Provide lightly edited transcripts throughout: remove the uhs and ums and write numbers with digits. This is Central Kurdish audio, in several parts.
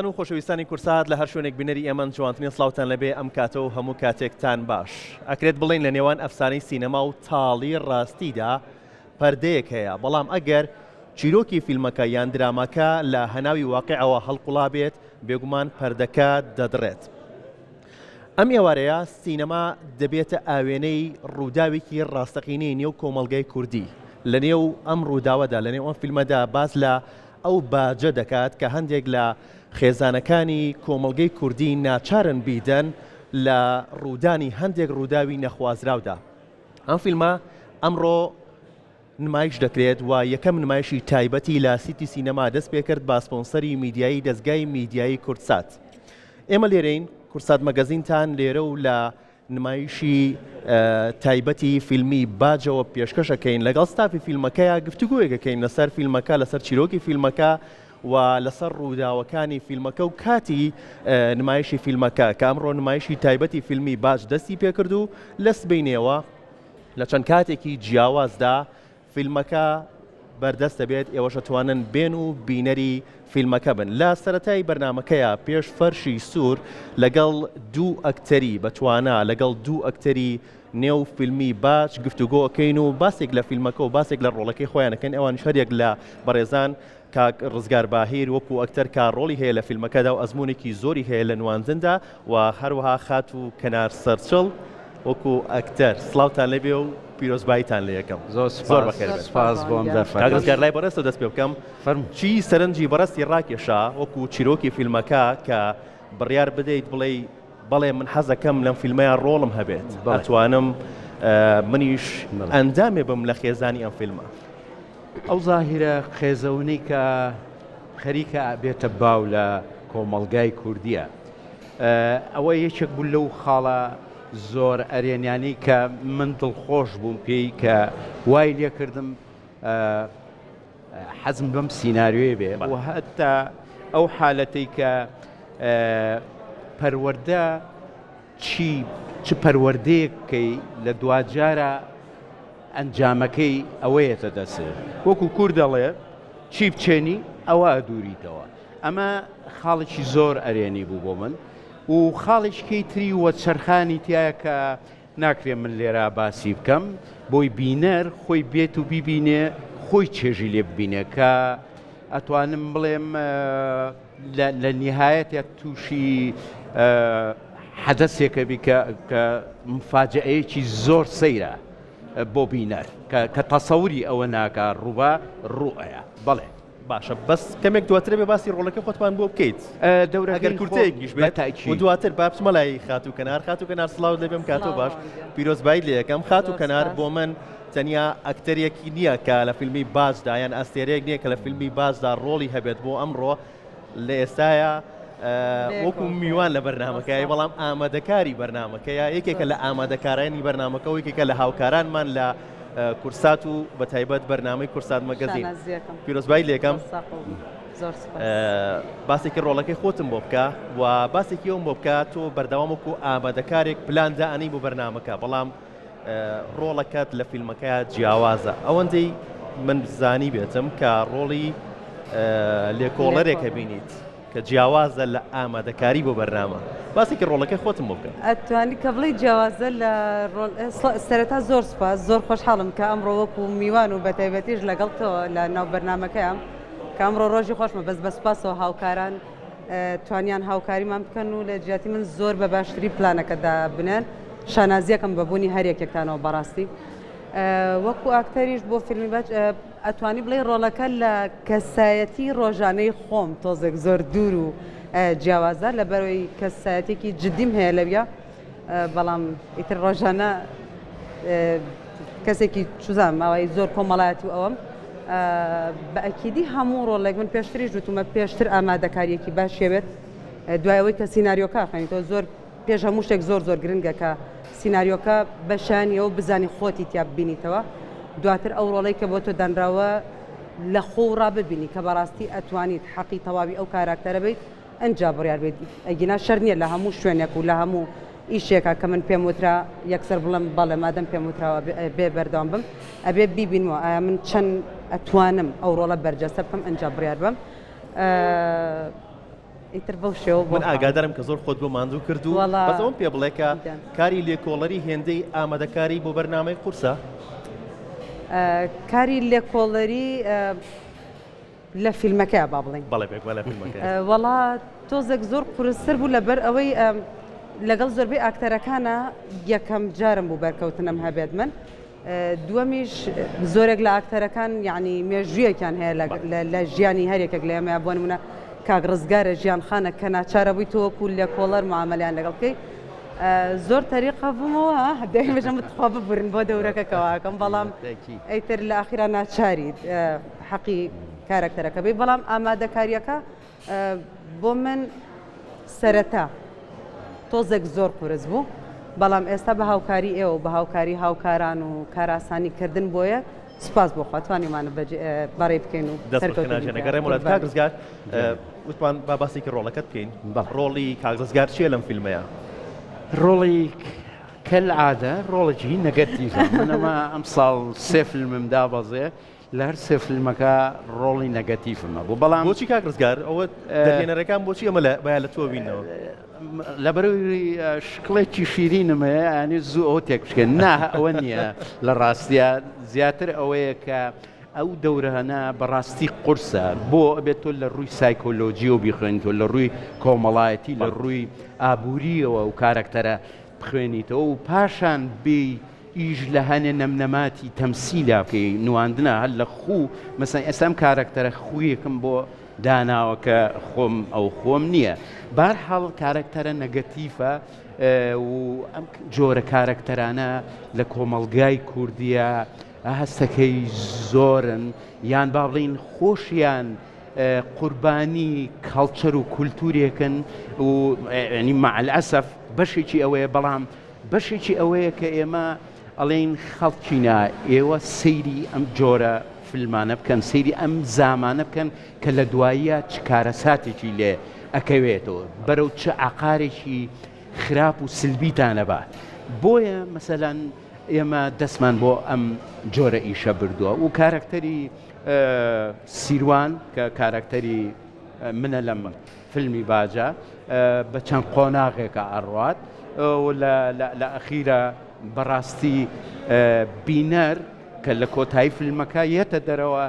و خۆشەویستانی کورسات لە هەر شوێنێک بینەری ئێمەن جوانترین سڵاوتان لەبێ ئەم کاتە و هەموو کاتێکتان باش. ئەکرێت بڵێین لە نێوان ئەفسانەی سینەما و تاڵی ڕاستیدا پەردەیەک هەیە، بەڵام ئەگەر چیرۆکی فیلمەکە یان دراماکە لە هەناوی واقیعەوە هەڵقوڵابێت بێگومان پەردەکە دەدڕێت. ئەم ئێوارەیە سینەما دەبێتە ئاوێنەی ڕووداوێکی ڕاستەقینەی نێو کۆمەڵگای کوردی. لە نێو ئەم ڕووداوەدا، لە نێو ئەم فیلمەدا باس لە ئەو باجە دەکات کە هەندێک لە خێزانەکانی کۆمەڵگەی کوردی ناچارن بیدەن لە ڕوودانی هەندێک ڕووداوی نەخوازراودا. ئەم فیلمە ئەمڕۆ نمایش دەکرێت و یەکەم نمایشی تایبەتی لە سیتی سینەما دەست پێکرد بە سپۆنسەری میدیایی دەزگای میدیایی کوردسات. ئێمە لێرەین، کوردسات مەگەزینتان لێرە و لە نمایشی تایبەتی فیلمی باجەوە پێشکەش ئەکەین، لەگەڵ ستافی فیلمەکەیا گفتوگۆیەک ئەکەین لەسەر فیلمەکە، لەسەر چیرۆکی فیلمەکە و لەسەر ڕووداوەکانی فیلمەکە و کاتی نمایشی فیلمەکە کە ئەمڕۆ نمایشی تایبەتی فیلمی باج دەستی پێکرد و لە سبەینێوە لە چەند کاتێکی جیاوازدا فیلمەکە بەردەست دەبێت ئێوەش ئەتوانن بێن و بینەری فیلمەکە بن لە سەرەتای بەرنامەکەیا پێش فەرشی سوور لەگەڵ دوو ئەکتەری بەتوانا لەگەڵ دوو ئەکتەری نێو فیلمی باج گفتوگۆ ئەکەین و باسێک لە فیلمەکە و باسێک لە ڕۆڵەکەی خۆیان ئەکەن ئەوانیش هەریەک لە بەڕێزان کاک ڕزگار باهیر وەکو ئەکتەر کە ڕۆڵی هەیە لە فیلمەکەدا و ئەزموونێکی زۆری هەیە لە نواندندا و هەروەها خاتوو کەنار سەرچڵ وەکو ئەکتەر سڵاوتان لێبێ و پیرۆزباییتان لێ یەکەم زۆر زۆر بەخێر بێن. سپاس بۆ ئەم دەرفەتە. کاک ڕزگار لای بەڕێزتەوە دەست پێ بکەم فەرموو. چی سەرنجی بەڕێزتی ڕاکێشا وەکو چیرۆکی فیلمەکە کە بڕیار بدەیت بڵێی بەڵێ من حەزەکەم لەم فیلمەیا ڕۆڵم هەبێت ئەتوانم منیش ئەندامێ بم لە خێزانی ئەم فیلمە؟ ئەو زاهیرە قێزەونەی کە خەریکە ئەبێتە باو لە کۆمەڵگای کوردیە ئەوە یەکێک بوو لەو خاڵە زۆر ئەرێنیانەی کە من دڵخۆش بووم پێی کە وای لێکردم حەزم بەم سیناریۆیە بێ و هەتا ئەو حالەتەی کە پەروەردە چی چ پەروەردەیەک بکەی لە دواجارە ئەنجامەکەی ئەوەیەتە دەسێ وەکو کورد دەڵێ چی بچێنی ئەوە ئەدوریتەوە ئەمە خاڵێکی زۆر ئەرێنی بوو بۆ من و خاڵێکی تری وەچەرخانی تایە کە ناکرێ من لێرە باسی بکەم بۆی بینەر خۆی بێت و بیبینێ خۆی چێژی لێ ببینێ کە ئەتوانم بڵێم لە نیهایەتە تووشی حەدەسێکە بی کە کە مفاجئەیەکی زۆر سەیرە بۆ بینەر کە کە تەسەوری ئەوە ناکا ڕووبە ڕوو ئەیە بەڵێ. باشە بەس کەمێک دواتر بێ باسی ڕۆڵەکەی خۆتمان بۆ بکەیت دەورەکەی ئەگەر خۆم کورتەیەکیش بە بێت و تەئکید. دواتر با بچمە لای خاتوو کەنار خاتوو کەنار سڵاوت لێ بێم کاتۆ سڵاو باش ڕەوان گیان. پیرۆزبایت لێ ئەکەم خاتوو زۆر کەنار سوپاس. بۆ من تەنیا ئەکتەرێکی نییە کە لە فیلمی باجدا یان ئەستێرەیەک نییە کە لە فیلمی باجدا ڕۆڵی هەبێت بۆ ئەمڕۆ لە ئێستایا وەکو میوان لە بەرنامەکەی بەڵام ئامادەکاری بەرنامەکەیە یەکێکە لە ئامادەکارانی بەرنامەکە و یەکێکە لە هاوکارانمان لە کورسات و بە تایبەت بەرنامەی کورسات مەگەزین پیرۆزبایی لێکەم باسێکی ڕۆڵەکەی خۆتم بۆ بکە و باسێکی ئەوم بۆ بکە تۆ بەردەوام وەکو ئامادەکارێک پلان دائەنێی بۆ بەرنامەکە بەڵام ڕۆڵەکەت لە فیلمەکەیا جیاوازە ئەوەندەی من زانی بێتم کە ڕۆڵی لێکۆڵەرێکە بینیت کە جیاوازە لە ئامادەکاری بۆ بەرنامە باسێکی ڕۆڵەکەی خۆتم بۆ بکە. ئەتوانی کە بڵێی جیاوازە لە ڕۆڵ سەرەتا زۆر سوپاس زۆر خۆشحاڵم کە ئەمڕۆ وەکو میوان و بەتایبەتیش لەگەڵ تۆ لە ناو بەرنامەکەیام کە ئەمڕۆ ڕۆژی خۆشمە بەس بە سوپاسەوە هاوکاران توانیان هاوکاریمان بکەن و لە جیاتی من زۆر بە باشتری پلانەکە دابنێن شانازیەکەم بە بوونی هەر یەکێکتانەوە بەڕاستی وەکو ئاکتەریش بۆ فیلمی باج ئەتوانی بڵێ ڕۆڵەکە لە کەسایەتی ڕۆژانەی خۆم تۆزێک زۆر دوور و جیاوازە لە بەرەوەی کەسایەتێکی جدیم هەیە لەویا بەڵام ئیتر ڕۆژانە کەسێکی چزان ماوەی زۆر کۆمەڵایەتی و ئەوەم بە ئەکیدی هەموو ڕۆڵێک من پێشتریش وتومە پێشتر ئامادەکاریەکی باشێوێت دوای ئەوەی کە سینناریۆکە خوێنیتەوە زۆر پێش هەموو شتێک زۆر زۆر گرنگە کە سیناریۆکە بەشانیەوە بزانی خۆتی تیا ببینیتەوە دواتر ئەو ڕۆڵەی کە بۆ تۆ دانراوە لە خۆ ڕا ببینی کە بەڕاستی ئەتوانیت حەقی تەواوی ئەو کاراکتەرە بیت ئەنجا بڕیار بیت ئەگینا شەر نییە لە هەموو شوێنێک و لە هەموو ئیشێکا کە من پێم وترا یەکسەر بڵێم بەڵێ مادەم پێم وتراوە بێ بەردەوام بم ئەبێ بیبینمەوە ئایا من چەند ئەتوانم ئەو ڕۆڵە بەرجەستە بکەم ئەنجا بڕیار بەم. ئیتر بەو شێوە بۆ من ئاگادارم کە زۆر خۆت بۆ ماندوو کرد و بەس ئەوەم پێ بڵێ کە کاری لێکۆڵەری هێندەی ئامادەکاری بۆ بەرنامەی قورسە؟ کاری لێکۆڵەری لە فیلمەکەیا با بڵێین. بەڵێ بێگومان لە فیلمەکەیا. وەڵا تۆزێک زۆر قورستر بوو لەبەر ئەوەی لەگەڵ زۆربەی ئاکتەرەکانا یەکەم جارم بوو بەرکەوتنم هەبێت من دووەمیش زۆرێک لە ئاکتەرەکان یعنی مێژوویەکیان هەیە لە ژیانی هەر یەکێک لە ئێمە بۆ نمونە کاک ڕزگارە ژیان خانە کە ناچارە بووی تۆ وەکو لێکۆڵەر معامەلەیان لەگەڵ بکەی زۆر تەریقە بوومەوە دەیمەژەم تخوا ببورن بۆ دەورەکە کەواکەم بەڵام ئەیتر لە ئاخیرا ناچاریت حەقی کارەکتەرەکە بی بەڵام ئامادەکاریەکە بۆ من سەرەتا تۆزێک زۆر قورس بوو بەڵام ئێستا بە هاوکاری ئێوە بە هاوکاری هاوکاران و کاراسانی کردن بۆیە سوپاس بۆ خوا توانیمانە بەڕێ بکەین و دەستەکەڕێ مراد کاک ڕزگار وتمان با باسێکی ڕۆڵەکەت بکەین ڕۆڵی کاک ڕزگار چییە لەم فیلمەیە؟ ڕۆڵی کەلعادە ڕۆڵێکی نەگەتیڤە من ئەمە ئەمساڵ سێ فیلمم دابەزێ لە هەر سێ فیلمەکە ڕۆڵی نەگەتیفم هەبوو بەڵام بۆچی کاک ڕزگار ئەوە دەرهێنەرەکان بۆچی ئەمە لە بایا لە تۆ بینەوە؟ لەبەرەوەی شکڵێکی شیرینم هەیە یانی زوو ئەوە تێک بشکێن نا ئەوە نییە لە ڕاستیا زیاتر ئەوەیە کە ئەو دەورانە بەڕاستی قورسە بۆ ئەبێت تۆ لە ڕووی سایکۆلۆجیەوە بیخوێنیتەوە لە ڕووی کۆمەڵایەتی لە ڕووی ئابووریەوە و کارەکتەرە بخوێنیتەوە و پاشان بێی ئیش لە هەنێ نەمنەماتی تەمسیلا بکەی نواندنە هەر لە خوو مەسەن ئێستا ئەم کارەکتەرە خوویەکم بۆ داناوە کە خۆم ئەو خۆم نییە بارحاڵ کارەکتەرە نەگەتیفە و ئەم جۆرە کارەکتەرانە لە کۆمەڵگای کوردیە هەستەکەی زۆرن یان با بڵین خۆشیان قوربانی کەڵچەر و کولتورێکن و ینی مع الاسف بەشێکی ئەوەیە بەڵام بەشێکی ئەوەیە کە ئێمە ئەڵێین خەڵکینە ئێوە سەیری ئەم جۆرە فیلمانە بکەن، سەیری ئەم زامانە بکەن کە لە دواییا چ کارەساتێکی لێ ئەکەوێتەوە، بەرەو چ عەقارێکی خراپ و سلبیتان ئەبات. بۆیە مەسەلەن ئێمە دەستمان بۆ ئەم جۆرە ئیشە بردووە و کارەکتەری سیروان کە کارەکتەری منە لەم فیلمی باجە بە چەند قۆناغێکە ئەڕوات و لە ئەخیرا بەڕاستی بینەر کە لە کۆتایی فیلمەکە یەتە دەرەوە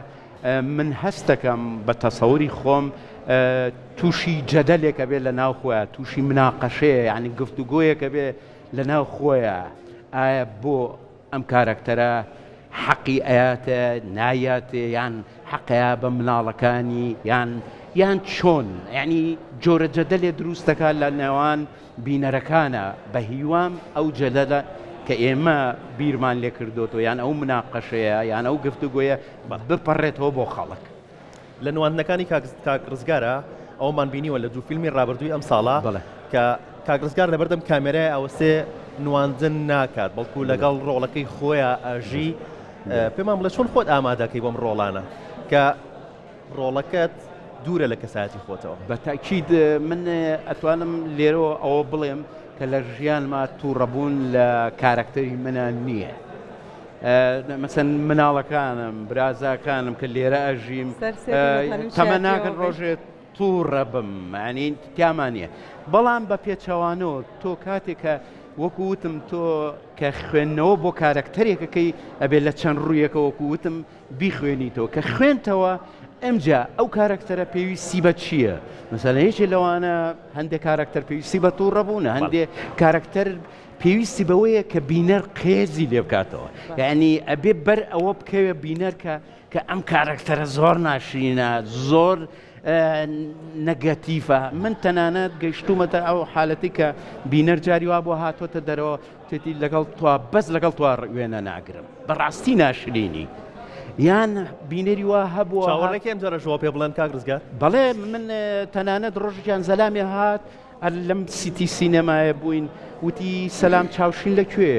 من هەستەکەم بە تەسەوری خۆم تووشی جەدەلێکە بێ لە ناو خۆیان تووشی مناقەشەیە یعنی گفتوگۆیەکە بێ لە ناو خۆیان ئایا بۆ ئەم کارەکتەرە حەقی ئەیاتێ نایاتێ یان حەقەیا بە مناڵەکانی یان یان چۆن یعنی جۆرە جەدەلێ دروست دەکات لە نێوان بینەرەکانە بە هیوام ئەو جەدەلە کە ئێمە بیرمان لێ کردۆتەوە یان ئەو مناقەشەیە یان ئەو گفتوگۆیە بپەڕێتەوە بۆ خەڵک. لە نواندنەکانی کاک کاک ڕزگارا ئەوەمان بینیوە لە دوو فیلمی ڕابردووی ئەم ساڵە بەڵێ. کە کاک ڕزگار لەبەردەم کامێرای ئەوەسێ نواندن ناکات بەڵکو لەگەڵ ڕۆڵەکەی خۆیا ئەژی پێمان بڵێ چۆن خۆت ئامادەکەی بۆم ڕۆڵانە کە ڕۆڵەکەت دوورە لە کەسایەتی خۆتەوە؟ بە تەئکید من ئەتوانم لێرەوە ئەوە بڵێم کە لە ژیانما تووڕەبوون لە کارەکتەری منە نییە. مەسەن مناڵەکانم برازاکانم کە لێرە ئەژیم تەمە ناکەن ڕۆژێ تووڕە بم ینی تیامان نییە بەڵام بە پێچەوانەوە تۆ کاتێک کە وەکو وتم تۆ کە خوێندنەوە بۆ کارەکتەرێکەکەی ئەبێ لە چەند ڕوویەکە وەکو وتم بیخوێنیتەوە کە خوێنتەوە ئەمجا ئەو کارەکتەرە پێویستی بە چییە مەسەلەن یەکێ لەوانە هەندێک کارەکتەر پێویستی بە تووڕە بوونە هەندێک کارەکتەر پێویستی بەوەیە کە بینەر قێزی لێ بکاتەوە یعنی ئەبێ بەر ئەوە بکەوێ بینەر کە کە ئەم کارەکتەرە زۆر ناشرینە زۆر نەگەتیفە من تەنانەت گەیشتومەتە ئەو حالەتی کە بینەر جاری وا بۆ هاتۆتە دەرەوە تێتی لەگەڵ توا بەس لەگەڵ توا وێنە ناگرم بەڕاستی ناشرینی یان بینەری وا هەبووە چاوەڕێکی ئەم جارە ژۆ پێ بڵێن کاک ڕزگار بەڵێ من تەنانەت ڕۆژێکیان زەلامێ هات هەر لەم سیتی سینەمایە بووین وتی سەلام چاوشین لە کوێ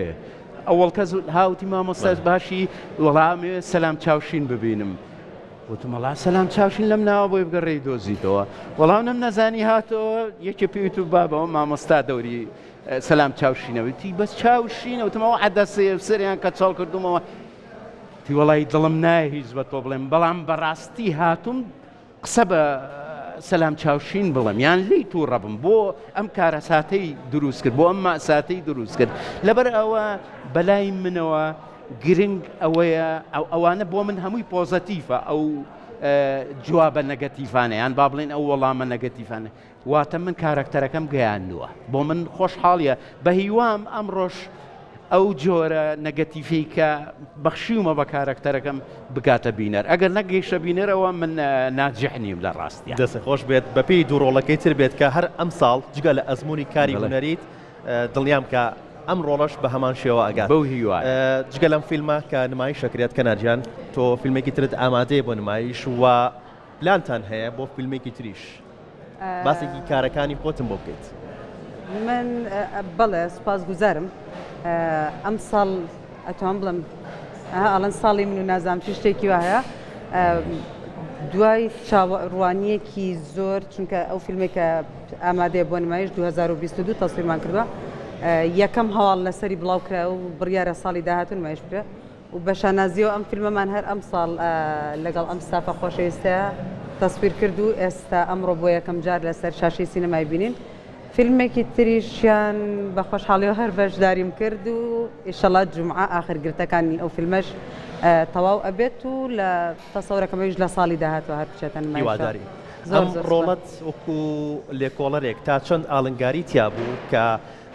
ئەوەڵ کەس هاوتی مامۆستا باشی وەڵامێ سەلام چاوشین ببینم وتم وەڵا سەلام چاوشین لەم ناوە بۆی بگەڕێی دۆزیتەوە وەڵام نەم نەزانی هاتەوە یەکێ پێی وتو بابەوە مامۆستا دەوری سەلام چاوشینە وتی بەس چاوشینە وتم ئەوە عەدەسەیە سەریان کەچەڵ کردومەوە وتی وەڵی دڵم نایە هیچ بە تۆ بڵێم بەڵام بەڕاستی هاتوم قسە بە. سەلام چاوشین بڵێم یان لێی تووڕە بم بۆ ئەم کارەساتەی دروست کرد بۆ ئەم ماساتەی دروست کرد لەبەر ئەوە بەلای منەوە گرنگ ئەوەیە ئەو ئەوانە بۆ من هەمووی پۆزەتیفە ئەو جوابە نەگەتیفانە یان با بڵێن ئەو وەڵامە نەگەتیفانە واتە من کارەکتەرەکەم گەیاندووە بۆ من خۆشحاڵیە بە هیوام ئەمڕۆش ئەو جۆرە نەگەتیفەی کە بەخشیومە بە کارەکتەرەکەم بگاتە بینەر ئەگەر نەگەیشتە بینەرەوە من ناجح نیم لە ڕاستیا. دەست خۆش بێت بەپێی دوو ڕۆڵەکەی تر بێت کە هەر ئەمساڵ جگە لە ئەزموونی کاری هونەریت دڵنیام کە ئەم ڕۆڵەش بە هەمان شێوە ئەگات. بەو هیوایە. جگە لەم فیلمە کە نمایش ئەکرێت کەنار گیان تۆ فیلمێکی ترت ئامادەیە بۆ نمایش و پلانتان هەیە بۆ فیلمێکی تریش باسێکی کارەکانی خۆتم بۆ بکەیت؟ من بەڵێ سوپاسگوزارم ئەم ساڵ ئەتوان بڵم ئەڵەن ساڵی من و نازانم چی شتێکی وا هەیە دوای چاوەڕوانیەکی زۆر چونکە ئەو فیلمێک کە ئامادەیە بۆ نمایش 2022 تەسویرمان کردووە یەکەم هەواڵ لەسەری بڵاو کرا و بڕیارە ساڵی داهاتوو نمایش بکرێت و بە شانازیەوە ئەم فیلمەمان هەر ئەمساڵ لەگەڵ ئەم ستافە خۆشەویستە تەسویر کرد و ئێستا ئەمڕۆ بۆ یەکەم جار لەسەر شاشەی سینەمای بینین. فیلمێکی تریشیان بە خۆشحاڵیەوە هەر بەشداریم کرد و ئیشەڵا جومعە ئاخر گرتەکانی ئەو فیلمەش تەواو ئەبێت و لە تەسەورەکەم ئەویش لە ساڵی داهاتوە هەر بچێتە نمایشەوە. هیوادارین. زۆر ئەم زۆر سوپاس. ڕۆڵەت وەکو لێکۆڵەرێک تا چەند ئاڵنگاری تیا بوو کە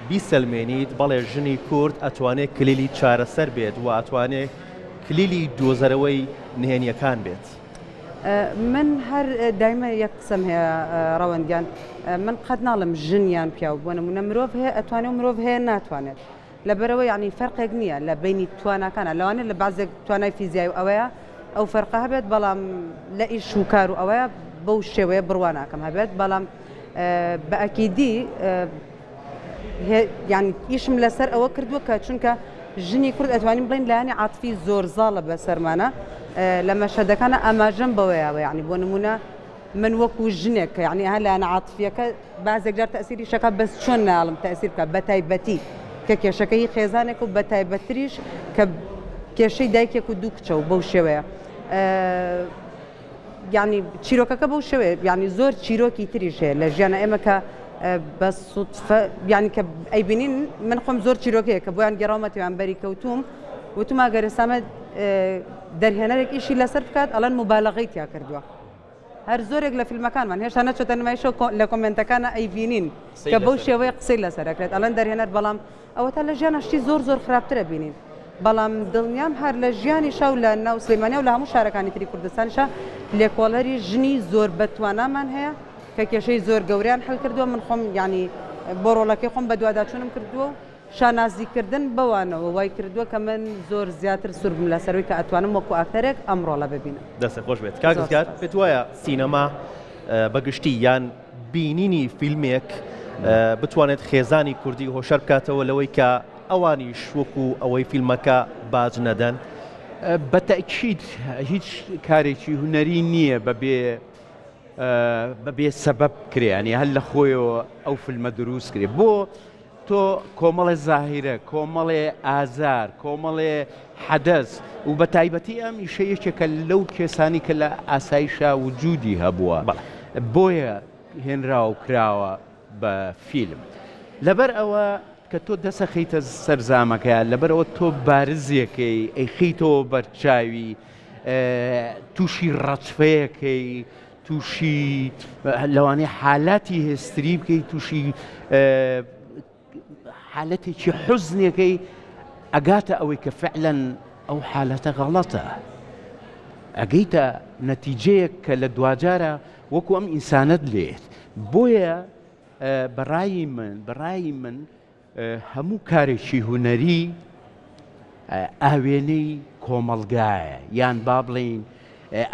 بیسەلمێنیت بەڵێ ژنی کورد ئەتوانێ کلیلی چارەسەر بێت و ئەتوانێ کلیلی دۆزەرەوەی نهێنیەکان بێت؟ من هەر دایمە یەک قسەم هەیە ڕەوەند گیان من قەت ناڵێم ژن یان پیاو بۆ نمونە مرۆڤ هەیە ئەتوانێ و مرۆڤ هەیە ناتوانێت لەبەرەوە یعنی فەرقێک نییە لە بینی تواناکانە لەوانەیە لە بەعزێک توانای فیزیای و ئەوەیە ئەو فەرقە هەبێت بەڵام لە ئیش و کار و ئەوەیە بەو شێوەیە بڕوا ناکەم هەبێت بەڵام بە ئەکیدی یان ئیشم لەسەر ئەوە کردووە کە چونکە ژنی کورد ئەتوانین بڵێین لایەنی عاتفی زۆر زاڵە بەسەرمانە لە مەشهەدەکانە ئاماژەم بەوەیەوە یعنی بۆ نمونە من وەکو ژنێک کە یعنی ها لایەنە عاتفیەکە بازێک جار تەسیری شەکە بەس چۆن ناڵم تەسیر بکە بە تایبەتی کە کێشەکە هی خێزانێک و بە تایبەتریش کە کێشەی دایکێک و دوو کچە و بەو شێوەیە یانی چیرۆکەکە بەو شێوەیە یانی زۆر چیرۆکی تریش هەیە لە ژیانە ئێمە کە بە سوتفە یانی کە ئەیبینین من خۆم زۆر چیرۆکەیە کە بۆیان گێڕاومەتەوەیان بەری کەوتوم وتم ئەگەر ئێستامە دەرهێنەرێک ئیشی لەسەر بکات ئەڵەن مبالغەی تیا کردووە هەر زۆرێک لە فیلمەکانمان هێشتا نەچۆتە نمایشەوە لە کۆمێنتەکانە ئەیبینین کە بەو شێوەیە قسەی لەسەر ئەکرێت ئەڵێن دەرهێنەر بەڵام ئەوەتا لە ژیانا شتی زۆر زۆر خراپتر ئەبینین بەڵام دڵنیام هەر لە ژیانیشا و لە ناو سلێمانیا و لە هەموو شارەکانی تری کوردستانیشا لێکۆڵەری ژنی زۆر بەتوانامان هەیە کە کێشەی زۆر گەورەیان حل کردووە من خۆم یانی بۆ ڕۆڵەکەی خۆم بەدواداچوونم کردووە و شانازی کردن بەوانەوە وای کردووە کە من زۆر زیاتر سوور بم لەسەروی کە ئەتوانم وەکو ئاکتەرێک ئەم ڕۆڵە ببینم. دەستت خۆش بێت کاک زۆر ڕزگار سوپاس. پێت وایە سینەما بە گشتی یان بینینی فیلمێک بتوانێت خێزانی کوردی هۆشیار بکاتەوە لەوەی کە ئەوانیش وەکو ئەوەی فیلمەکە باج نەدەن؟ بە تەئکید هیچ کارێکی هونەری نییە بەبێ بەبێ سەبەب بکرێ یانی هەر لە خۆیەوە ئەو فیلمە دروست کرێ بۆ تۆ کۆمەڵێ زاهیرە، کۆمەڵێ ئازار، کۆمەڵێ حەدەس و بە تایبەتی ئەم ئیشە یەکێکە لەو کێسانی کە لە ئاسایشا وجودی هەبووە بۆیە هێنراوە و کراوە بە فیلم. لەبەر ئەوە کە تۆ دەسەخەیتە سەر زامەکە، لەبەر ئەوە تۆ بارزێکەی ئەیخەیتەوە بەر چاوی، تووشی ڕەجفەیەکەی، تووشی لەوانەیە حالاتی هێستری بکەی تووشی حالەتێکی حوزنێکەی ئەگاتە ئەوەی کە فعلەن ئەو حالەتە غەڵەتە ئەگەیتە نەتیجەیەک کە لە دواجارە وەکو ئەم ئینسانت لێت بۆیە بەڕای من بەڕای من هەموو کارێکی هونەری ئاوێنەی کۆمەڵگایە یان با بڵێین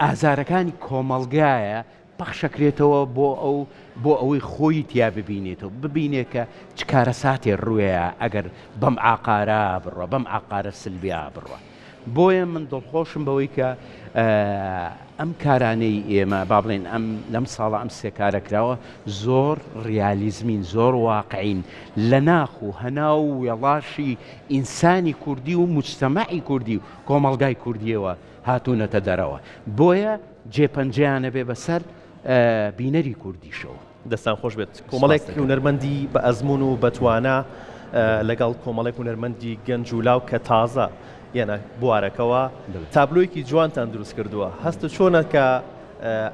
ئازارەکانی کۆمەڵگایە پەخشەکرێتەوە بۆ ئەو بۆ ئەوەی خۆی تیا ببینێتەوە ببینێت کە چ کارەساتێ ڕوێە ئەگەر بەم ئاقارە بڕە بەم ئاقارە سلبیا بڕە بۆیە من دڵخۆشم بەوەی کە ئەم کارانەی ئێمە با بڵێن ئەم لەم ساڵە ئەم سێ کارە کراوە زۆر ڕیالیزمین زۆر واقعین لە ناخ و هەناو و وێڵاشی ئینسانی کوردی و موجتەمەعی کوردی و کۆمەڵگای کوردیەوە هاتوونەتە دەرەوە بۆیە جێپەنجەیان ئەبێ بەسەر. بینەری کوردیشەوە. دەستان خۆش بێت. کۆمەڵێک هونەرمەندی بە ئەزموون و بەتوانا لەگەڵ کۆمەڵێک هونەرمەندی گەنج و لاو کە تازە یەنە بوارەکەوە تابلۆیەکی جوانتان دروست کردووە هەستت چۆنە کە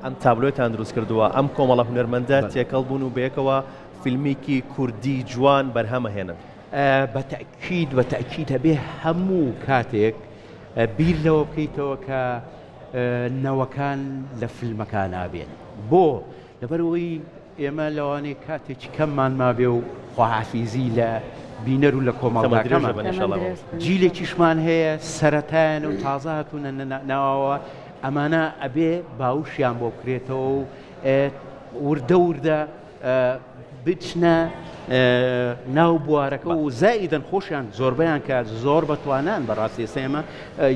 ئەم تابلۆیتان دروست کردووە ئەم کۆمەڵە هونەرمەندە تێکەڵ بوون و بەیەکەوە فیلمێکی کوردی جوان بەرهەمەهێنن؟ بە تەئکید بە تەئکید ئەبێ هەموو کاتێک بیر لەوە بکەیتەوە کە نەوەکان لە فیلمەکانا بێن بۆ؟ لەبەرئەوەی ئێمە لەوانەیە کاتێکی کەممان مابێ و خواحافیزی لە بینەر و لە کۆمەڵگاکەمان جیلێکیشمان هەیە سەرەتایانە و تازە هاتوونە ناوەوە ئەمانە ئەبێ باوشیان بۆ بکرێتەوە و وردە وردە بچنە ناو بوارەکە و زائیدەن خۆشیان زۆربەیان کە زۆر بەتوانان بەڕاستی ئێستا ئێمە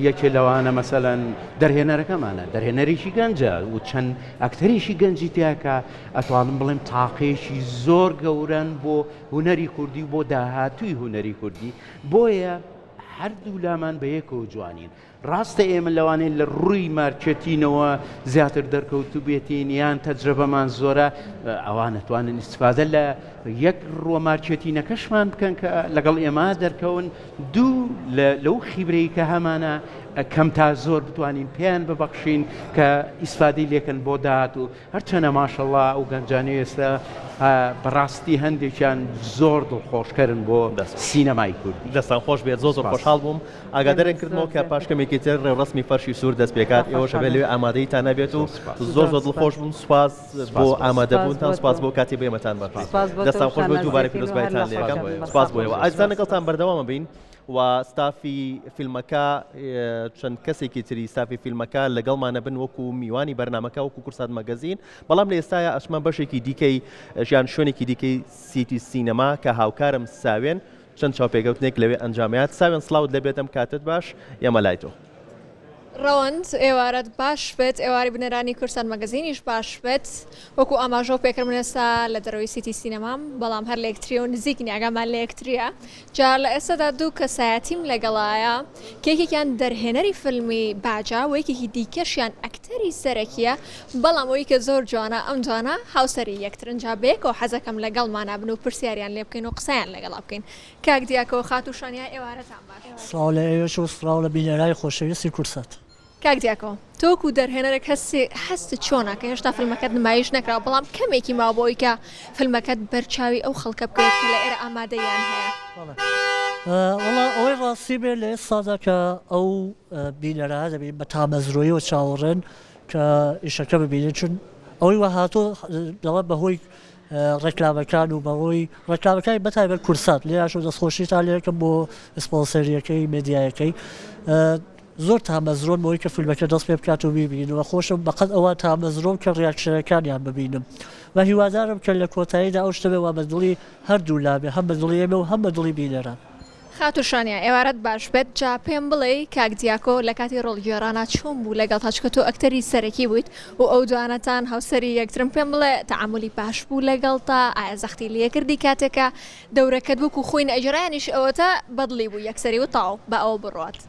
یەکێ لەوانە مەسەلەن دەرهێنەرەکەمانە دەرهێنەرێکی گەنجە و چەند ئەکتەرێکی گەنجی تیا کە ئەتوانم بڵێم تاقەیەکی زۆر گەورەن بۆ هونەری کوردی و بۆ داهاتووی هونەری کوردی بۆیە هەردوو لامان بەیەکەوە جوانین ڕاستە ئێمە لەوانەیە لە ڕووی مارکێتینەوە زیاتر دەرکەوتووبێتین یان تەجرەبەمان زۆرە، ئەوان ئەتوانن ئیستفادە لە یەک ڕووە مارکێتینەکەشمان بکەن کە لەگەڵ ئێمە دەرکەون، دوو لەو خیبرەی کە هەمانە کەم تا زۆر بتوانین پێیان ببەخشین کە ئیسفادەی لێکەن بۆ داهاتوو. هەرچەنە ماشەڵا ئەو گەنجانەی ئێستا بەڕاستی هەندێکیان زۆر دڵخۆشکەرن بۆ سینەمای کوردی. دەستان خۆش بێت زۆر زۆر خۆشحاڵ بووم ئاگادارن کردمەوە کە پاش کەمێکی تر ڕێوڕەسمی فەرشی سوور دەست پێکات ئێوەش ئەبێ لەوێ ئامادەیتان هەبێت و زۆر زۆر دڵخۆش بووم سوپاس بۆ ئامادەبوونتان سوپاس بۆ کاتی بۆ ئێمەتان بەخشی دەستان خۆش بێت دووبارە پیرۆزبایتان لێکەم سوپاس بۆ ئێوە ئازیزان لەگەڵتان بەردەوامە بین. و ستافی فیلمەکە چەند کەسێکی تری ستافی فیلمەکە لەگەڵمانە بن وەکو میوانی بەرنامەکە وەکو کوردسات مەگەزین بەڵام لە ئێستایا ئەچمە بەشێکی دیکەی ژیان شوێنێکی دیکەی سیتی سینەما کە هاوکارم ساوێن چەند چاوپێکەوتنێک لەوێ ئەنجامیات ساوێن سڵاوت لێبێت ئەم کاتت باش ئێمە لای تۆ. ڕەوەند، ئێوارەت باش بێت، ئێوارەی بینەرانی کوردستان مەگەزینیش باش بێت. وەکو ئاماژەو پێکرد من ئێستا لە دەرەوەی سیتی سینەمام، بەڵام هەر لە یەکتریەوە نزیک نین، ئاگامان لە یەکتریە. جا لە ئێستادا دوو کەسایەتیم لەگەڵایە کە یەکێکیان دەرهێنەری فیلمی باجە و یەکێکی دیکەشیان ئەکتەری سەرەکیە، بەڵام ئەوەی کە زۆر جوانە ئەم دوانە هاوسەری یەکترن، جا بەیەکەوە حەزەکەم لەگەڵمانا بن و پرسیاریان لێ بکەین و قسەیان لەگەڵا بکەین. کاک دیاکۆ، خاتوو شانیا ئێوارەتان باش. سڵاو لە ئێوەش و سڵاو لە بینەرانی خۆشەویستی کوردسات. کاک دیاکۆ تۆ وەکو دەرهێنەرێک هەستی هەستت چۆنە کە هێشتا فیلمەکەت نمایش نەکراوە بەڵام کەمێکی ماوە بۆ ئەوەی کە فیلمەکەت بەر چاوی ئەو خەڵکە بکەوێت کە لە ئێرە ئامادەییان هەیە؟ بەڵێ وەڵا ئەوەی ڕاستی بێ لە ئێستادا کە ئەو بینەرانە دەبین بە تامەزرۆیەوە چاوەڕێن کە ئیشەکە ببینن چون ئەوەی وا هاتووە دەڵێ بەهۆی ڕێکلامەکان و بەهۆی ڕێکلامەکانی بەتایبەت کوردسات لێیاشەوە دەستخۆشیتان لێکەم بۆ سپۆنسەریەکەی مێدیایەکەی زۆر تامەزرۆن بۆی کە فیلمەکە دەست پێ بکات و بیبینن و خۆشم بەقەد ئەوە تامەزرۆم کە reaction ەکانیان ببینم و هیوادارم کە لە کۆتاییدا ئەو شتە بێ وا بە دڵی هەردوو لا بێ هەم بە دڵی ئێمە و هەم بە دڵی بینەران. خاتوو شانیا ئێوارەت باش بێت جا پێم بڵێی کاک دیاکۆ لە کاتی ڕۆڵ گێڕانا چۆن بوو لەگەڵتا چونکە تۆ ئەکتەری سەرەکی بوویت و ئەو دوانەتان هاوسەری یەکترن پێم بڵێ تەعامولی باش بوو لەگەڵتا ئایا زەختی لێکردی کاتێک کە دەورەکەت وەکو خۆی نەئەگێڕا یانیش ئەوەتا بەدڵی بوو یەکسەری و تەواو با ئەوە بڕوات.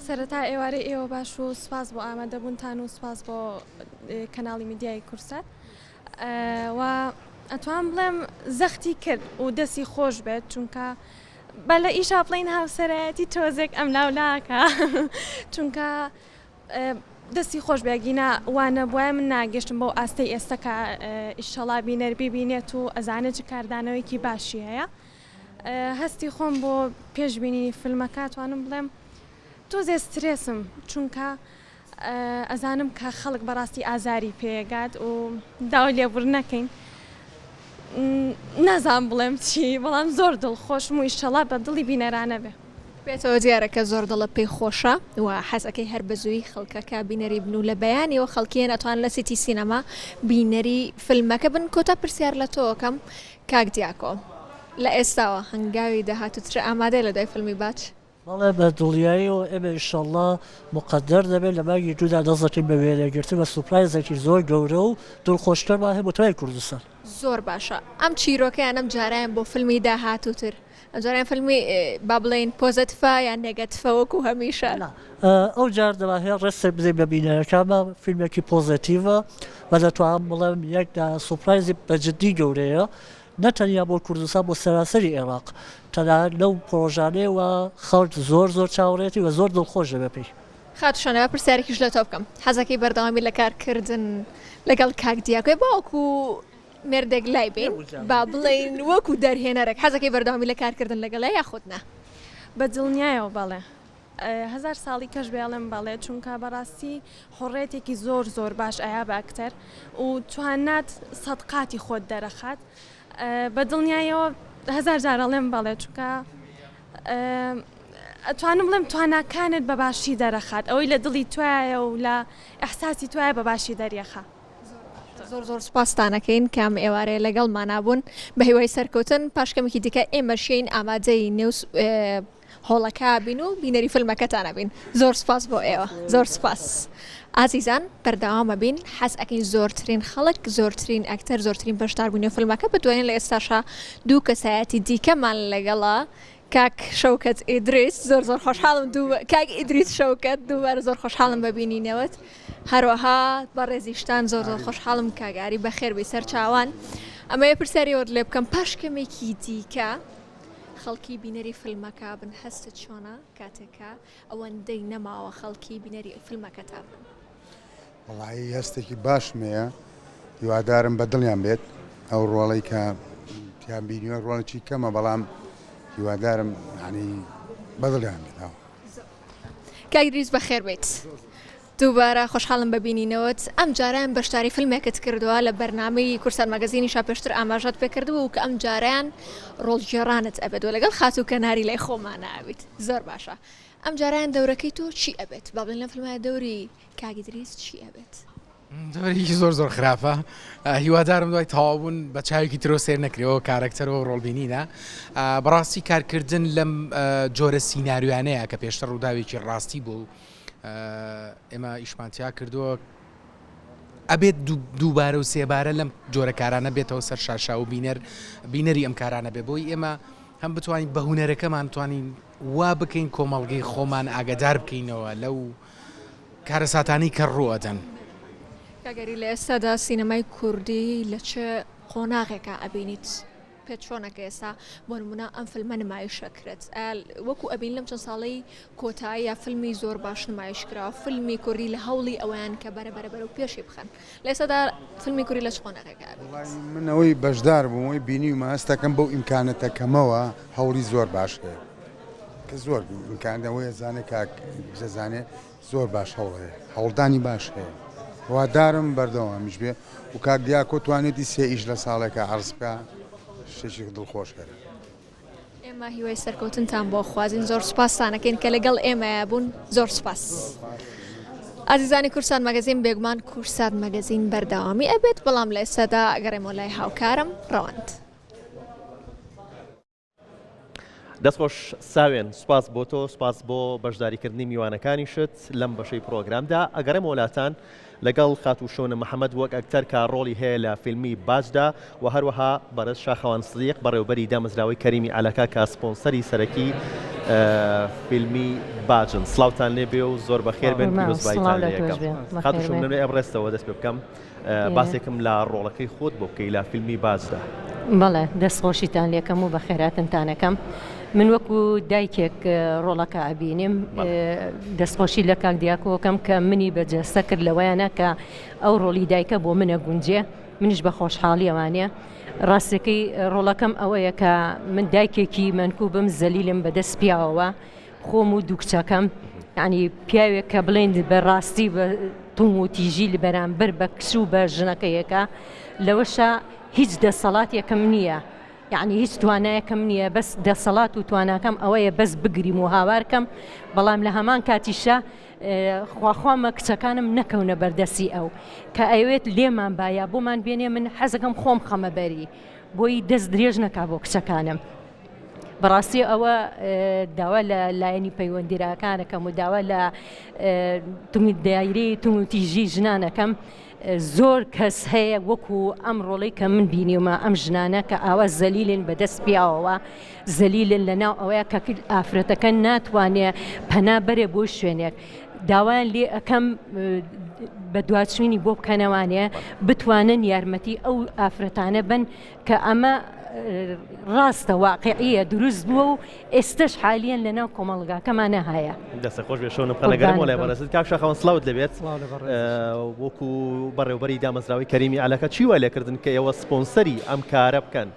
سەرەتا ئێوارەی ئێوە باش و سوپاس بۆ ئامادەبوونتان و سوپاس بۆ کەناڵی میدیایی کوردسات و ئەتوان بڵێم زەختی کرد و دەستی خۆش بێت چونکە با لە ئیشا بڵین هاوسەرایەتی تۆزێک ئەم لاولاکە چونکە دەستی خۆش بێ گینا وا نەبوایە من ناگەشتم بەو ئاستەی ئێستا کە ئیشەڵا بینەر بیبینێت و ئەزانێت چ کاردانەوەیەکی باشی هەیە هەستی خۆم بۆ پێش بینینی فیلمەکە توانم بڵێم تۆزێ سترێسم چونکە ئەزانم کە خەڵک بەڕاستی ئازاری پێگات و داوای لێبوردن نەکەین نازانم بڵێم چی بەڵام زۆر دڵخۆشم و ئیشەڵا بە دڵی بینەرانە بێ. بێتەوە دیارە کە زۆر دڵت پێی خۆشە و حەزئەکەی هەر بە زوویی خەڵکەکە بینەری بن و لە بەیانیەوە خەڵکی هەن ئەتوانن لە سیتی سینەما بینەری فیلمەکە بن کۆتا پرسیار لە تۆ ئەکەم کاک دیاکۆ لە ئێستاوە هەنگاوی داهاتوو تر ئامادەیە لە دوای فیلمی باج؟ بەڵێ بە دڵنیاییەوە ئێمە ئیشەڵڵا موقەدەر دەبێت لە مانگی دوودا دەست دەکەین بە وێنەگرتن بە سوپرایزێکی زۆر گەورە و دڵخۆشکەرمان هەیە بۆ تەواوی کوردستان. زۆر باشە ئەم چیرۆکەیان ئەم جارەیان بۆ فیلمی داهاتووتر ئەم جارەیان فیلمی با بڵێین پۆزەتفە یان نێگەتفە وەکو هەمیشە؟ نا ئەو جار دەمانهەوێت ڕێستێک بدەین بە بینەرەکانمان فیلمێکی پۆزەتیڤە و دەتوانم بڵێم یەک دانە سوپرایزی بە جدی گەورەیە نە تەنیا بۆ کوردستان بۆ سەرانسەری ئێراق تەنانەت لەو پڕۆژانەیە وا خەڵک زۆر زۆر چاوەڕێیەتی و زۆر دڵخۆش دەبێت پێی. خاتوو شانە با پرسیارێکیش لە تۆ بکەم حەزەکەی بەردەوامی لە کار کردن لەگەڵ کاک دیاکۆی باوەکو مێردێک لای بین با بڵێین وەکو دەرهێنەرێک حەزەکەی بەردەوامی لە کارکردن لەگەڵیا یاخود نا؟ بە دڵنیایەوە بەڵێ. هەزار ساڵی کەش بێ ئەڵێم بەڵێ چونکە بەڕاستی حوڕێتێکی زۆر زۆر باش ئەیا بە ئەکتەر و توانات سەد قاتی خۆت دەرەخات بە دڵنیایەوە هەزار جار ئەڵێم بەڵێ چونکە ئەتوانم بڵێم تواناکانت بە باشی دەرەخات ئەوەی لە دڵی توایە و لە ئەحساسی توایە بە باشی دەریەخا. زۆر زۆر سوپاستانەکەین کە ئەم ئێوارەیە لەگەڵمانا بوون بە هیوای سەرکەوتن پاش کەمێکی دیکە ئێمە شین ئامادەی نێو هۆڵەکە بین و بینەری فیلمەکەتان ئەبین زۆر سوپاس بۆ ئێوە زۆر سوپاس ئازیزان بەردەوامە بین حەز ئەکەین زۆرترین خەڵک زۆرترین ئەکتەر زۆرترین بەشدار بوون فیلمەکە بتوانین لە ئێستاشا دوو کەسایەتی دیکەمان لەگەڵە کاک شەوکەت ئیدریس زۆر زۆر خۆشحاڵم دوو کاک ئیدریس شەوکەت دووبارە زۆر خۆشحاڵم بە بینینەوەت هەروەها بەڕێزیشتان زۆر زۆر خۆشحاڵم کاگاری بەخێربی سەرچاوان ئەمەیە پرسیاری وەت لێ بکەم پاش کەمێکی دیکە خەڵکی بینەری فیلمەکە بن هەستت چۆنە کاتێک کە ئەوەندەی نەماوە خەڵکی بینەری فیلمەکەتا بن؟ وەڵایی هەستێکی باشم هەیە هیوادارم بە دڵیان بێت ئەو ڕۆڵەی کە تیان بینیوە ڕۆڵێکی کەمە بەڵام هیوادارم ینی بەدڵیان بێت. کاک دریس بەخێر بێیت. دووبارە خۆشحاڵم بە بینینەوەت، ئەمجارەیان بەشداری فیلمێکت کردووە لە بەرنامەی کوردستان مەگەزینیشا پێشتر ئاماژەت پێکردبوو کە ئەمجارەیان ڕۆڵگێڕانت ئەبێت و لەگەڵ خاتوو کەناری لای خۆمانە ئەبیت زۆر باشە ئەمجارەیان دەورەکەی تۆ چی ئەبێت با بڵێین لەم فیلمە دەوری کاک ئیدریس چی ئەبێت؟ دەورێکی زۆر زۆر خراپە هیوادارم دوای تەواوبوون بە چاوێکی ترۆ سێر نەکرێەوە کارەکتەرەوە ڕۆڵبینینە بەڕاستی کارکردن لەم جۆرە سیناریۆیانەیە کە پێشتر ڕووداوێکی ڕاستی بوو ئێمە ئیشمان تیا کردووە ئەبێت دووبارە و سێبارە لەم جۆرە کارانە بێتەوە سەر شاشا و بینەر بینەری ئەم کارانە بێ بۆی ئێمە هەم بتوانین بە هوەرەکەمان توانین وا بکەین کۆمەڵگەی خۆمان ئاگدار بکەینەوە لەو کارەساتانەی کە ڕووئەدەن. کاک ئەری لە ئێستادا سینەمای کوردی لە چ قۆناغێکا ئەبینیت؟ پێت چۆنە کە ئێستا بۆ نمونە ئەم فیلمە نمایش ئەکرێت وەکو ئەبین لەم چەند ساڵەی کۆتاییە فیلمی زۆر باش نمایش کراوە فیلمی کوردی لە هەوڵی ئەوەیان کە بەرە بەرە بەرەو پێشی بخەن لە ئێستادا فیلمی کوردی لە چ قۆناغێکا ئەبینیت؟ وەڵایی من ئەوەی بەشدار بووم ئەوەی بینیومە هەستەکەم بەو ئیمکانەتە کەمەوە هەوڵی زۆر باش هەیە کە زۆر ئیمکان ئەوەیە زانێ کاک دەزانێ زۆر باش هەوڵ هەیە هەوڵدانی باش هەیە هیوادارم بەردەوامیش بێ و کاک دیاکۆ توانێتی سێ ئیش لە ساڵێکا عەرز بکا شتێکی دڵخۆشکەرە. ئێمە هیوای سەرکەوتنتان بۆ خوازین زۆر سوپاستانەکەین کە لەگەڵ ئێمەیا بوون زۆر سوپاس. ئازیزانی کوردسات مەگەزین بێگومان کوردسات مەگەزین بەردەوامی ئەبێت بەڵام لە ئێستادا ئەگەڕێمەوە لای هاوکارم ڕەوەند. دەست خۆش ساوێن سوپاس بۆ تۆ سوپاس بۆ بەشداریکردنی میوانەکانیشت لەم بەشەی پرۆگرامدا ئەگەڕێم وڵاتان لەگەڵ خاتوو شەونە محەممەد وەک ئەکتەر کە ڕۆڵی هەیە لە فیلمی باجدا و هەروەها بەڕێز شاخەوان سدیق بەڕێوبەری دامەزراوەی کەریمی عەلەکە کە سپۆنسەری سەرەکی فیلمی باجن سڵاوتان لێبێ و زۆر بەخێر بێن پیرۆزبایتان لێ یەکەم خاتوو شەونە لێ ئەبڕێستەوە دەست پێ بکەم باسێکم لە ڕۆڵەکەی خۆت بۆ بکەی لە فیلمی باجدا. بەڵێ دەست خۆشیتان لێکەم و بەخێراتنتان ئەکەم من وەکو دایکێک ڕۆڵەکە ئەبینیم دەست خۆشی لە کاک دیاکۆکەم کە منی بە جەستە کرد لەوەیانە کە ئەو ڕۆڵی دایکە بۆ منە گونجێ منیش بە خۆشحاڵیەوانە ڕاستەکەی ڕۆڵەکەم ئەوەیە کە من دایکێکی مەنکوبم زەلیلم بەدەست پیاوەوە خۆم و دوو کچەکەم یعنی پیاوێک کە بڵێن بە ڕاستی بە توم و تیژی لە بەرامبەر بە کچ و بە ژنەکەیەکە لەوەشە هیچ دەسەڵاتێکم نییە یعنی هیچ توانایەکم نییە بەس دەسەڵات و تواناکەم ئەوەیە بەس بگریم و هاوارکەم بەڵام لە هەمان کاتیشە خواخوامە کچەکانم نەکەونە بەردەسی ئەو کە ئەوێت لێمان بایا بۆمان بێنێ من حەزەکەم خۆم خەمە بەری بۆی دەست درێژ نەکا بۆ کچەکانم. بەڕاستی ئەوە داوا لە لایەنی پەیوەندیراکانەکەم و داوا لە دایرەی توندوتیژی ژنانەکەم زۆر کەس هەیە وەکو ئەم ڕۆڵەی کە من بینیومە ئەم ژنانە کە ئاوا زەلیلن بەدەست پیاوەوە زەلیلن لە ناو ئەوەیە کە ئافرەتەکە ناتوانێ پەنا بەرێ بۆ شوێنێک داوایان لێ ئەەکەم بە دواچوینی بۆ بکەنەوانێ بتوانن یارمەتی ئەو ئافرەتانە بن کە ئەمە ڕاستە واقعیە دروست بووە و ئێستش حالیەن لە ناو کۆمەڵگاکەمانە هەیە. دەستە خۆش بێ شەونم خانەگەرم وەڵای بەڕێزت کاک شاخەوان سڵاوت لێبێت وەکو بەڕێوبەری دامەزراوەی کەریمی عەلەکە چی وای لێکردن کە ئێوە سپۆنسەری ئەم کارە بکەن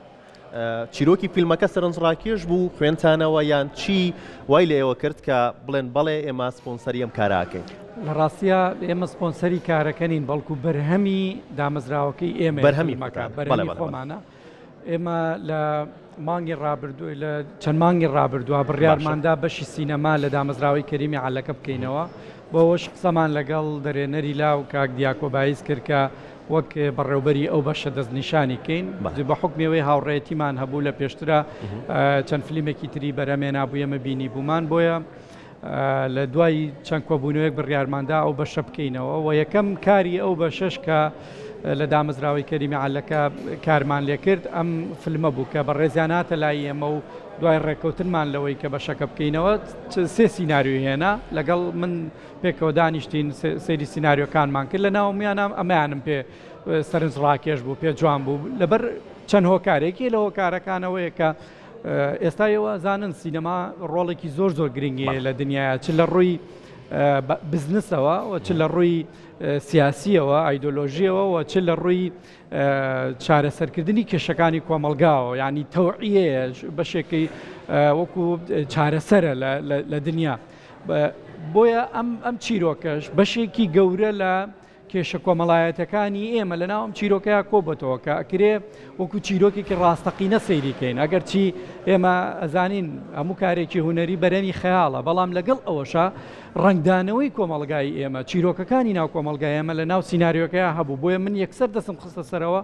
چیرۆکی فیلمەکە سەرنجڕاکێش بوو خوێنتانەوە یان چی وای لە ئێوە کرد کە بڵێن بەڵێ ئێمە سپۆنسەری ئەم کارە ئەکەین؟ لە ڕاستیا ئێمە سپۆنسەری کارەکە نین بەڵکو بەرهەمی دامەزراوەکەی ئێمە بەرهەمی خۆتانە بەرهەمی خۆمانە ئێمە لە مانگی ڕابردوو لە چەند مانگی ڕابردووە بڕیارماندا بەشی سینەما لە دامەزراوەی کەریمی عەلەکە بکەینەوە بۆ ئەوەش قسەمان لەگەڵ دەرێنەری لاو کاک دیاکۆ بایز کرد کە وەک بەڕێوبەری ئەو بەشە دەستنیشانی کەین بە حوکمی ئەوەی هاوڕێیەتیمان هەبوو لە پێشترا چەند فلیمێکی تری بەرهەمێنابوو ئێمە بینیبوومان بۆیە لە دوای چەند کۆبوونەوەیەک بڕیارماندا ئەو بەشە بکەینەوە و یەکەم کاری ئەو بەشەش کە لە دامەزراوەی کەریمی عەلەکە کارمان لێکرد ئەم فلمە بوو کە بەڕێزیان هاتە لای ئێمە و دوای ڕێککەوتنمان لەوەی کە بەشەکە بکەینەوە سێ سیناریۆی هێنا لەگەڵ من پێکەوە دانیشتین سەیری سیناریۆکانمان کرد لە ناومیانە ئەمەیانم پێ سەرنج ڕاکێش بوو پێ جوان بوو لەبەر چەند هۆکارێکی لە هۆکارەکانەوەیە کە ئێستا ئێوە زانن سینەما ڕۆڵێکی زۆر زۆر گرنگی هەیە لە دنیاە چ لە ڕووی بزنسەوە و چ لە ڕووی سیاسیەوە ئایدۆلۆژیەوە و چ لە ڕووی چارەسەرکردنی کێشەکانی کۆمەلگاوە ینی تەوعیەیە بەشێکی وەکو چارەسەرە لە دنیا بۆیە ئەم ئەم چیرۆکەش بەشێکی گەورە لە کێشە کۆمەڵایەتەکانی ئێمە لە ناو ئەم چیرۆکەیا کۆبتەوە کە ئەکرێ وەکو چیرۆکێکی ڕاستەقینە سەیری کەین ئەگەر چی ئێمە ئەزانین هەموو کارێکی هونەری بەرەمی خەیاڵە بەڵام لەگەڵ ئەوەشا ڕەنگدانەوەی کۆمەڵگای ئێمە چیرۆکەکانی ناو کۆمەڵگای ئێمە لە ناو سیناریۆکەیا هەبوو بۆیە من یەکسەر دەستم خستە سەرەوە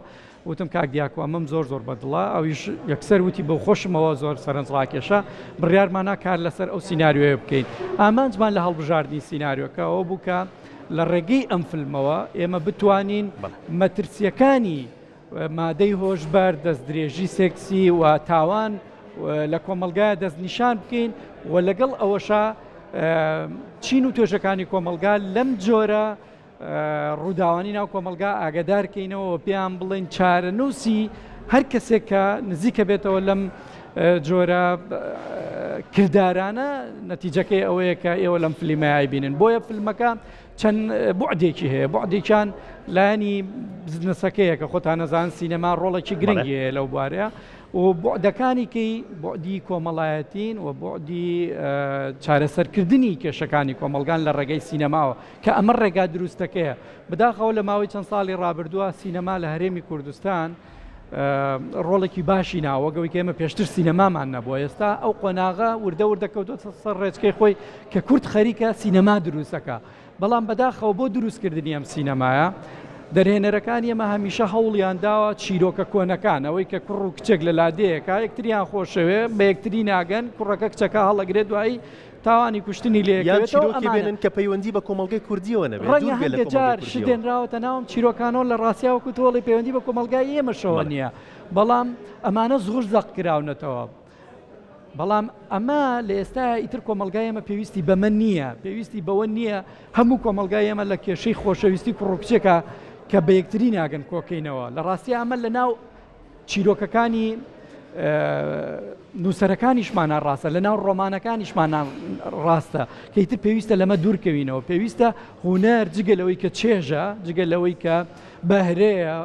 وتم کاک دیاکۆ ئەمەم زۆر زۆر بەدڵە ئەویش یەکسەر وتی بۆ خۆشمەوە زۆر سەرنجڕاکێشە بڕیارمانا کار لەسەر ئەو سیناریۆیە بکەین ئامانجمان لە هەڵبژاردنی سیناریۆکە ئەوە بوو کە لە ڕێگەی ئەم فیلمەوە ئێمە بتوانین مەترسیەکانی مادەی هۆشبەر دەستدرێژی سێکسی و تاوان لە کۆمەلگای دەستنیشان بکەین و لەگەڵ ئەوەشا چین و توێژەکانی کۆمەلگا لەم جۆرە ڕووداوانی ناو کۆمەڵگا ئاگادار کەینەوە و پێیان بڵێین چارەنووسی هەر کەسێک کە نزیکە بێتەوە لەم جۆرە کردارانە نەتیجەکەی ئەوەیە کە ئێوە لەم فلیمەیە بینن بۆیە فیلمەکە چەند بوعدێکی هەیە بوعدێکیان لایەنی بزنسەکەیە کە خۆتان نەزان سینەما ڕۆڵێکی گرنگی هەیە لەو بوارەیە و بوعدەکانی کەی بوعدی کۆمەڵایەتین و بوعدی چارەسەرکردنی کێشەکانی کۆمەڵگان لە ڕێگەی سینەماوە کە ئەمە ڕێگا دروستەکەیە. بەداخەوە لە ماوەی چەند ساڵی ڕابردووە سینەما لە هەرێمی کوردستان ڕۆڵێکی باشی ناوە وەک ئەوەی کە ئێمە پێشتر سینەمامان نەبووە ئێستا ئەو قۆناغە وردە وردە کەوتۆتە سەر ڕێچکەی خۆی کە کورد خەریکە سینەما دروستەکە بەڵام بەداخەوە بۆ دروستکردنی ئەم سینەمایە دەرهێنەرەکانی ئێمە هەمیشە هەوڵیان داوە چیرۆکە کۆنەکان ئەوەی کە کوڕ و کچێک لە لادێیەکە یەکتریان خۆشەوێ بە یەکتری ناگەن کوڕەکە کچەکە هەڵەگرێت دوایی تاوانی کوشتنی لێ یان چیرۆکی بێنن کە پەیوەندی بە کۆمەڵگەی کوردیەوە نەبێت ڕەنگە هەندێک جار شت دێنراوەتە ناو ئەم چیرۆکانەوە لە ڕاستیا وەکو تۆ ئەڵێی پەیوەندی بە کۆمەڵگای ئێمەشەوە نییە بەڵام ئەمانە زۆر زەق کراونەتەوە بەڵام ئەمە لە ئێستا ئیتر کۆمەلگای ئێمە پێویستی بەمە نییە پێویستی بەوە نییە هەموو کۆمەلگای ئێمە لە کێشەی خۆشەویستی کوڕ و کچێکە کە بە یەکتری ناگەن کۆکەینەوە لە ڕاستی ئەمە لە ناو چیرۆکەکانی نووسەرەکانیشمانە ڕاستە لە ناو ڕۆمانەکانیشمانە ڕاستە کە ئیتر پێویستە لەمە دوورکەوینەوە پێویستە هونەر جگە لەوەی کە چێژە جگە لەوەی کە بەهرەیە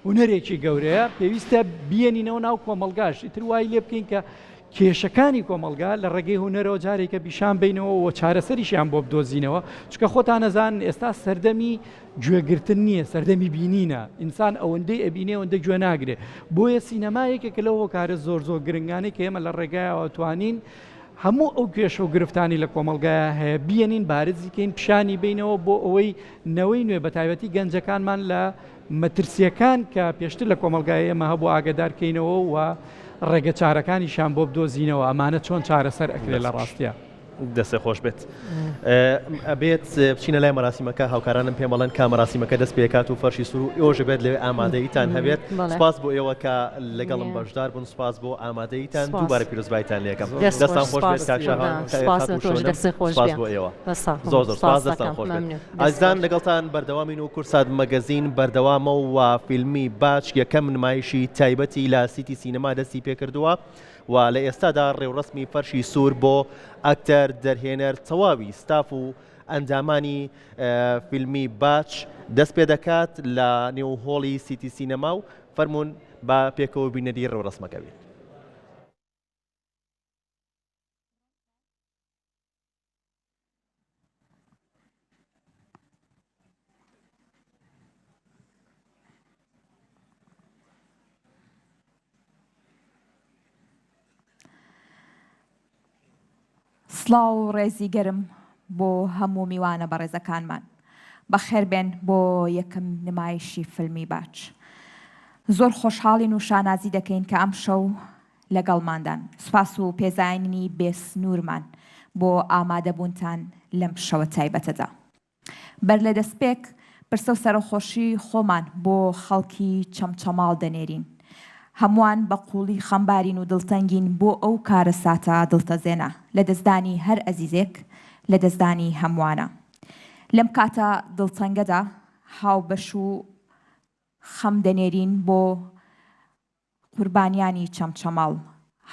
هونەرێکی گەورەیە پێویستە بیێنینەوە ناو کۆمەلگاش ئیتر وای لێ بکەین کە کێشەکانی کۆمەلگا لە ڕێگەی هونەرەوە جارێکە پیشان بینەوە و چارەسەریشیان بۆ بدۆزینەوە چکە خۆتان نەزان ئێستا سەردەمی گوێگرتن نییە سەردەمی بینینە ئینسان ئەوەندەی ئەبینێ ئەوەندە گوێ ناگرێ بۆیە سینەما یەکێکە لەو هۆکارە زۆر زۆر گرنگانەی کە ئێمە لە ڕێگایەوە توانین. هەموو ئەو کێشە و گرفتانی لە کۆمەڵگایا هەیە بیەنین بارزی کەین پیشانی بینەوە بۆ ئەوەی نەوەی نوێ بە تایبەتی گەنجەکانمان لە مەترسیەکان کە پێشتر لە کۆمەڵگای ئێمە هەبوو ئاگدار کەینەوە و ڕێگە چارەکانیشیان بۆ بدۆزینەوە ئەمانە چۆن چارەسەر ئەکرێت لە ڕاستیا. دەستێ خۆش بێت. ئەبێت بچینە لای مەراسیمەکە هاوکارانم پێم بەڵێن کا مەراسیمەکە دەست پێکات و فەرشی سوور و ئێوەش بێت لەوێ ئامادەیتان هەبێت سپاس بۆ ئێوە کە لەگەڵم بەشدار بوون سپاس بۆ ئامادەیتان دووبارە پیرۆزبایتان لێکەم دەستان خۆش بێت کاک شاهان سپاس بۆ ئێوە زۆر زۆر سپاس دەستان خۆش بێت ئازیزان لەگەڵتان بەردەوامین و کورسات مەگەزین بەردەوامە و فیلمی باج یەکەم نمایشی تایبەتی لە سیتی سینەما دەستی پێکردووە و لە ئێستادا ڕێوڕەسمی فەرشی سوور بۆ ئەکتەر، دەرهێنەر، تەواوی ستاف و ئەندامانی فیلمی باج دەست پێدەکات لە نێو هۆڵی سیتی سینەما و فەرموون با پێکەوە بینەری ڕێوڕەسمەکە بین. سڵاو و ڕێزی گەرم بۆ هەموو میوانە بەڕێزەکانمان. بەخێربێن بۆ یەکەم نمایشی فیلمی باج. زۆر خۆشحاڵین و شانازی دەکەین کە ئەمشەو لەگەڵماندان. سوپاس و پێزانینی بێ سنوورمان بۆ ئامادەبوونتان لەم شەوە تایبەتەدا. بەر لە دەستپێک، پرسە و سەرەخۆشی خۆمان بۆ خەڵکی چەمچەماڵ دەنێرین. هەمووان بە قووڵی خەمبارین و دڵتەنگین بۆ ئەو کارەساتە دڵتەزێنە. لەدەستدانی هەر ئەزیزێک، لەدەستدانی هەمووانە. لەم کاتە دڵتەنگەدا هاوبەش و خەم دەنێرین بۆ قوربانیانی چەمچەماڵ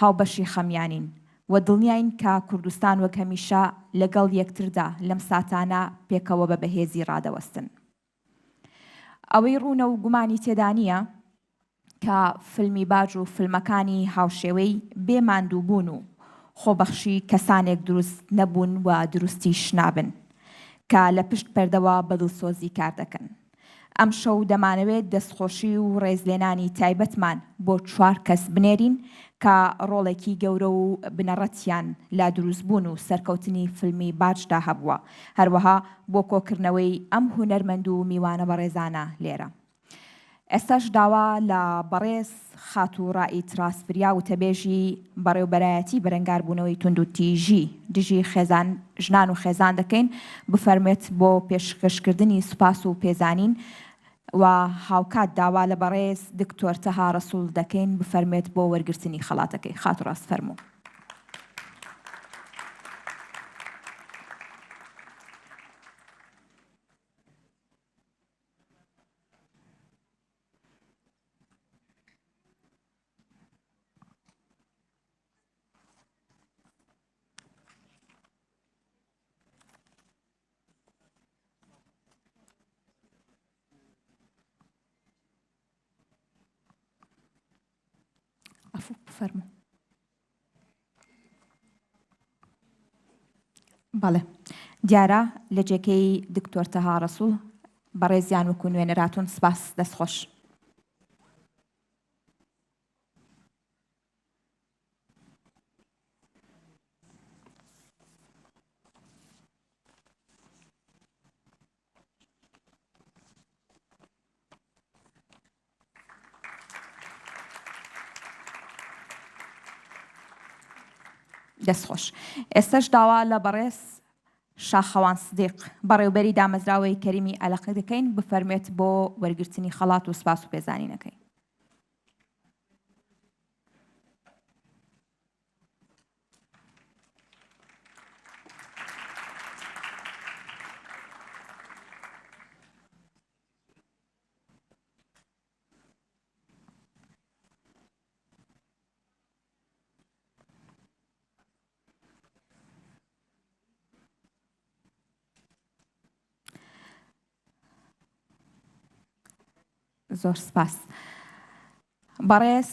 هاوبەشی خەمیانین و دڵنیاین کە کوردستان وەک هەمیشە لەگەڵ یەکتردا لەم ساتانە پێکەوە بە بەهێزی ڕادەوەستن. ئەوەی ڕوونە و گومانی تێدا نییە کە فیلمی باج و فیلمەکانی هاوشێوەی بێ ماندووبوون و خۆبەخشی کەسانێک دروست نەبوون و دروستیش نابن کە لە پشت پەردەوە بە دڵسۆزی کار دەکەن. ئەمشەو دەمانەوێت دەستخۆشی و ڕێزلێنانی تایبەتمان بۆ چوار کەس بنێرین کە ڕۆڵێکی گەورە و بنەڕەتیان لە دروستبوون و سەرکەوتنی فیلمی باجدا هەبووە، هەروەها بۆ کۆکردنەوەی ئەم هونەرمەند و میوانە بەڕێزانە لێرە. ئێستاش داوا لە بەڕێز خاتوو ڕائید ڕاستفریا وتەبێژی بەڕێوبەرایەتی بەرەنگاربوونەوەی توندوتیژی دژی خێزان ژنان و خێزان دەکەین بفەرموێت بۆ پێشکەشکردنی سوپاس و پێزانین و هاوکات داوا لە بەڕێز دکتۆر تەها ڕەسوڵ دەکەین بفەرموێت بۆ وەرگرتنی خەڵاتەکەی. خاتوو ڕاست فەرموو. عفو فەرموو بەڵێ دیارە لە جێگەی دکتۆر تەها ڕەسوڵ بەڕێزیان وەکو نوێنەراتون سپاس دەستخۆش. دەستخۆش. ئێستاش داوا لە بەڕێز شاخەوان سدیق، بەڕێوبەری دامەزراوەی کەریمی ئەلەق دەکەین بفەرموێت بۆ وەرگرتنی خەڵات و سپاس و پێزانینەکەی. زۆر سپاس. بەڕێز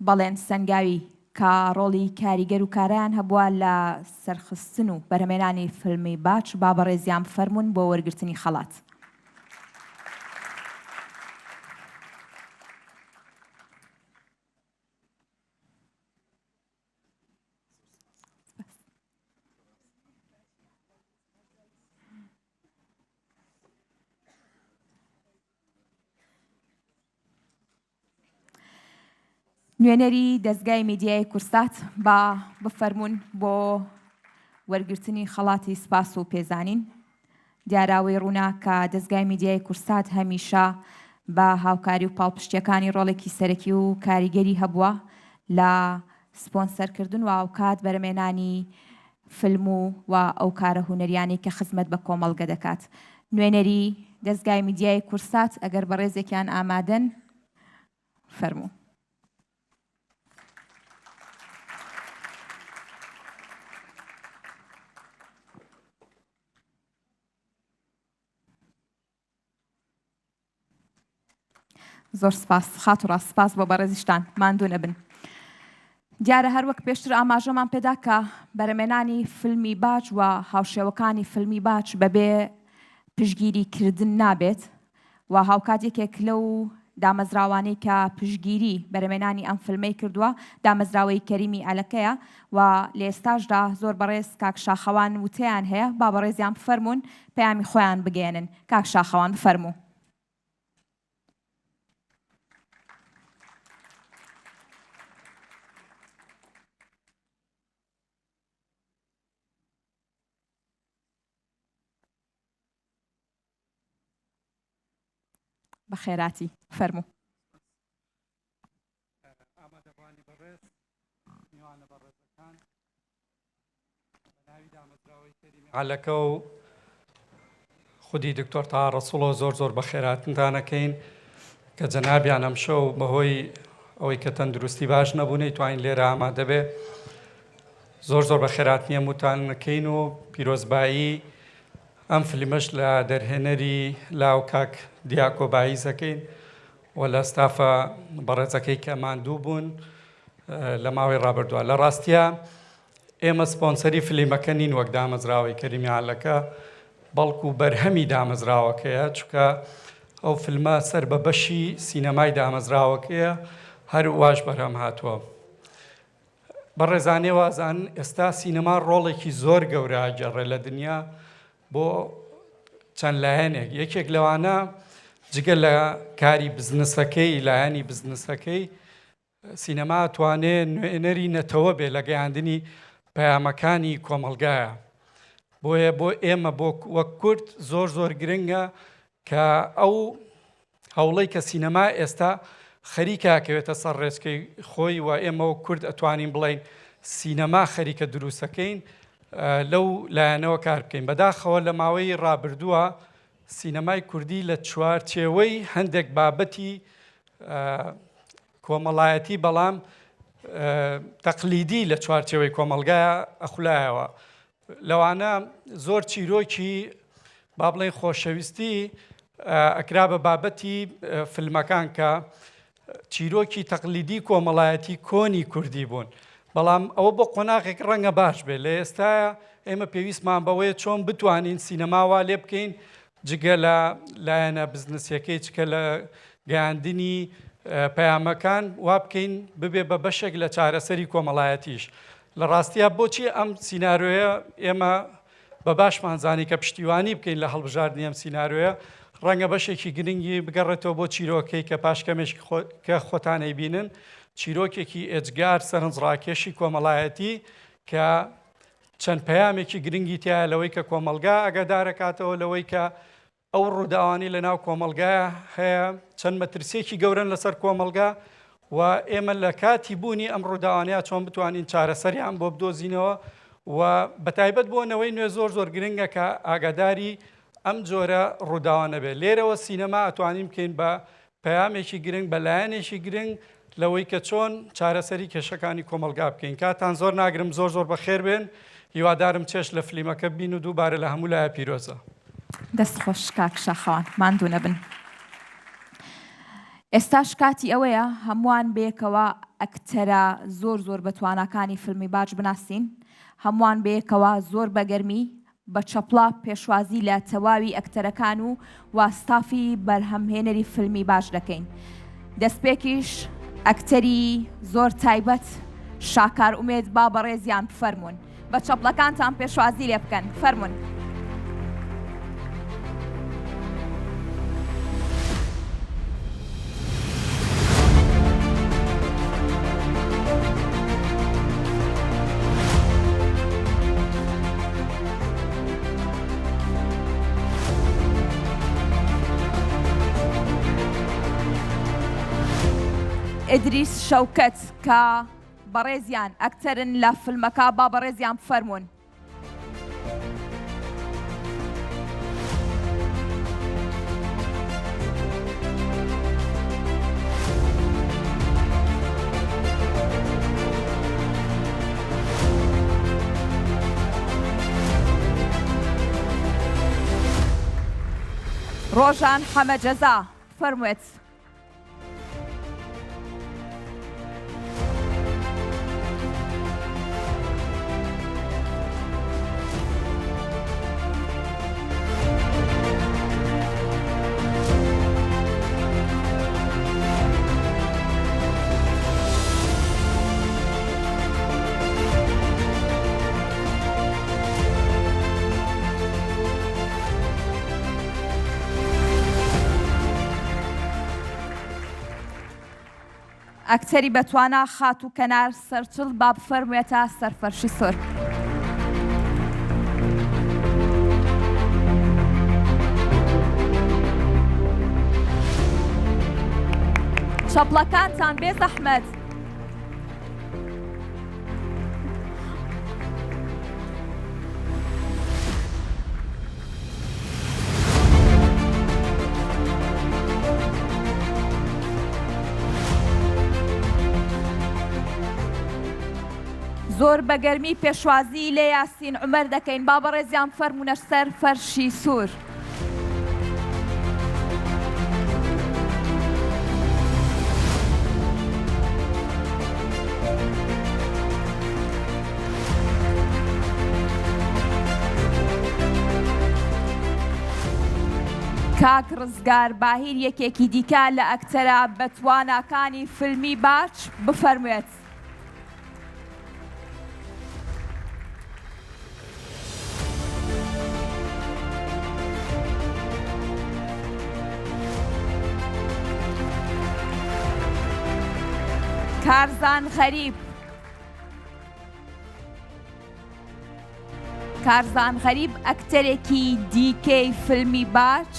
بەڵێن سەنگاوی کە ڕۆڵی کاریگەر و کارایان هەبووە لە سەرخستن و بەرهەمێنانی فیلمی باج با بەڕێزیان بفەرموون بۆ وەرگرتنی خەڵات. نوێنەری دەزگای میدیایی کورسات با بفەرموون بۆ وەرگرتنی خەڵاتی سپاس و پێزانین. دیاراوەی ڕوونە کە دەزگای میدیایی کورسات هەمیشە بە هاوکاری و پاڵپشتیەکانی ڕۆڵێکی سەرەکی و کاریگەری هەبووە لە سپۆنسەرکردن و هاوکات بەرەمێنانی فلم و و ئەو کارە هونەریانەی کە خزمەت بە کۆمەڵگە دەکات. نوێنەری دەزگای میدیایی کورسات ئەگەر بەڕێزێکیان ئامادەن فەرموو. زۆر سپاس خاتوو ڕاست سپاس بۆ بەڕێزیشتان ماندوو نەبن. دیارە هەر وەک پێشتر ئاماژەمان پێدا کە بەرەمێنانی فیلمی باج و هاوشێوەکانی فیلمی باج بەبێ پشگیری کردن نابێت و هاوکات یەکێک لەو دامەزراوانەی کە پشتگیری بەرەمێنانی ئەم فیلمەی کردووە دامەزراوەی کەریمی ئەلەکەیە و لە ئێستاشدا زۆر بەڕێز کاک شاخەوان وتەیان هەیە با بەڕێزیان بفەرموون پەیامی خۆیان بگەیەنن کاک شاخەوان بفەرموو. بەخێراتی فەرموو. ئامادەبوانی بەڕێز، میوانە بەڕێزەکان، بە ناوی دامەزراوەی کەریمی عەلەکە و خودی دکتۆر تاها ڕەسوڵەوە زۆر زۆر بەخێراتنتان ئەکەین کە جەنابیان ئەمشەو بەهۆی ئەوەی کە تەندروستی باش نەبوو نەیتوانین لێرە ئامادە بێ زۆر زۆر بەخێراتنی هەمووتان ئەکەین و پیرۆزبایی ئەم فلیمەش لە دەرهێنەری لاو کاک دیاکۆ بایز ئەکەین و لە ستافە بەڕێزەکەی کە ماندوو بوون لە ماوەی ڕابردووە. لە ڕاستیا ئێمە سپۆنسەری فلیمەکە نین وەک دامەزراوەی کەریمی عەلەکە، بەڵکو بەرهەمی دامەزراوەکەیە، چونکە ئەو فیلمە سەر بە بەشی سینەمای دامەزراوەکەیە، هەر واش بەرهەم هاتووە. بەڕێزانێ وازان ئێستا سینەما ڕۆڵێکی زۆر گەورە ئەگێڕێ لە دنیا بۆ چەند لایەنێک یەکێک لەوانە جگە لە کاری بزنسەکەی لایەنی بزنسەکەی سینەما توانێ نوێنەری نەتەوە بێ لە گەیاندنی پەیامەکانی کۆمەڵگایە بۆیە بۆ ئێمە بۆ وەک کورد زۆر زۆر گرنگە کە ئەو هەوڵەی کە سینەما ئێستا خەریکە ئەکەوێتە سەر ڕێچکەی خۆی و ئێمە وەک کورد ئەتوانین بڵێین سینەما خەریکە دروستەکەین لەو لایەنەوە کار بکەین بەداخەوە لە ماوەی ڕابردووە سینەمای کوردی لە چوارچێوەی هەندێک بابەتی کۆمەڵایەتی بەڵام تەقلیدی لە چوارچێوەی کۆمەڵگا ئەخولایەوە لەوانە زۆر چیرۆکی با بڵێین خۆشەویستی ئەکرا بە بابەتی فیلمەکان کە چیرۆکی تەقلیدی کۆمەڵایەتی کۆنی کوردی بوون بەڵام ئەوە بۆ قۆناغێک ڕەنگە باش بێت لە ئێستاە ئێمە پێویستمان بەوەیە چۆن بتوانین سینەما وا لێ بکەین جگە لە لایەنە بزنسیەکەی چکە لە گەیاندنی پەیامەکان وا بکەین ببێ بە بەشێک لە چارەسەری کۆمەڵایەتیش لە ڕاستیا بۆچی ئەم سینارۆیە ئێمە بە باشمان زانی کە پشتیوانی بکەین لە هەڵبژاردنی ئەم سینارۆیە ڕەنگە بەشێکی گرنگی بگەڕێتەوە بۆ چیرۆکەی کە پاش کەمێک کە خۆتان ئەیبینن چیرۆکێکی ئێجگار سەرنجڕاکێشی کۆمەڵایەتی کە چەند پەیامێکی گرنگی تایە لەوەی کە کۆمەڵگا ئاگادارەکاتەوە لەوەی کە ئەو ڕووداوانەی لە ناو کۆمەڵگا هەیە چەند مەترسیەکی گەورەن لەسەر کۆمەڵگا و ئێمە لە کاتی بوونی ئەم ڕووداوانەیە چۆن بتوانین چارەسەریان بۆ بدۆزینەوە و بەتایبەت بۆ نەوەی نوێ زۆر زۆر گرنگە کە ئاگاداری ئەم جۆرە ڕووداوە نەبێت لێرەوە سینەما ئەتوانین بکەین بە پەیامێکی گرنگ بە لایەنێکی گرنگ لەوەی کە چۆن چارەسەری کێشەکانی کۆمەڵگا بکەین کاتان زۆر ناگرم زۆر زۆر بەخێر بێن هیوادارم چێژ لە فلیمەکە ببین و دووبارە لە هەموو لایە پیرۆزە. دەست خۆش کاک شاخەوان ماندوو نەبن. ئێستاش کاتی ئەوەیە هەمووان بەیەکەوە ئەکتەرە زۆر زۆر بەتواناکانی فیلمی باج بناسین هەمووان بەیەکەوە زۆر بەگەرمی بە چەپڵە پێشوازی لە تەواوی ئەکتەرەکان و و ستافی بەرهەمهێنەری فیلمی باش دەکەین. دەستپێکیش ئەکتەری زۆر تایبەت شاکار ئومێد با بەڕێزیان بفەرموون بە چەپڵەکانتان پێشوازی لێ بکەن فەرموون. ئیدریس شەوکەت کە بەڕێزیان ئەکتەرن لە فلمەکە با بەڕێزیان بفەرموون. ڕۆژان حەمە جەزا فەرموێت. ئەکتەری بەتوانا خاتوو کەنار سەرچڵ با بفەرموێتە سەر فەرشی سۆر. چەپڵەکانتان بێ زەحمەت. زۆر بە گەرمی پێشوازی لە یاسین عومەر دەکەین با بەڕێزیان فەرموونە سەر فەرشی سوور. کاک ڕزگار باهیر یەکێکی دیکە لە ئەکتەرە بەتواناکانی فیلمی باچ بفەرموێت. کارزان غەریب کارزان غەریب ئەکتەرێکی دیکەی فیلمی باچ.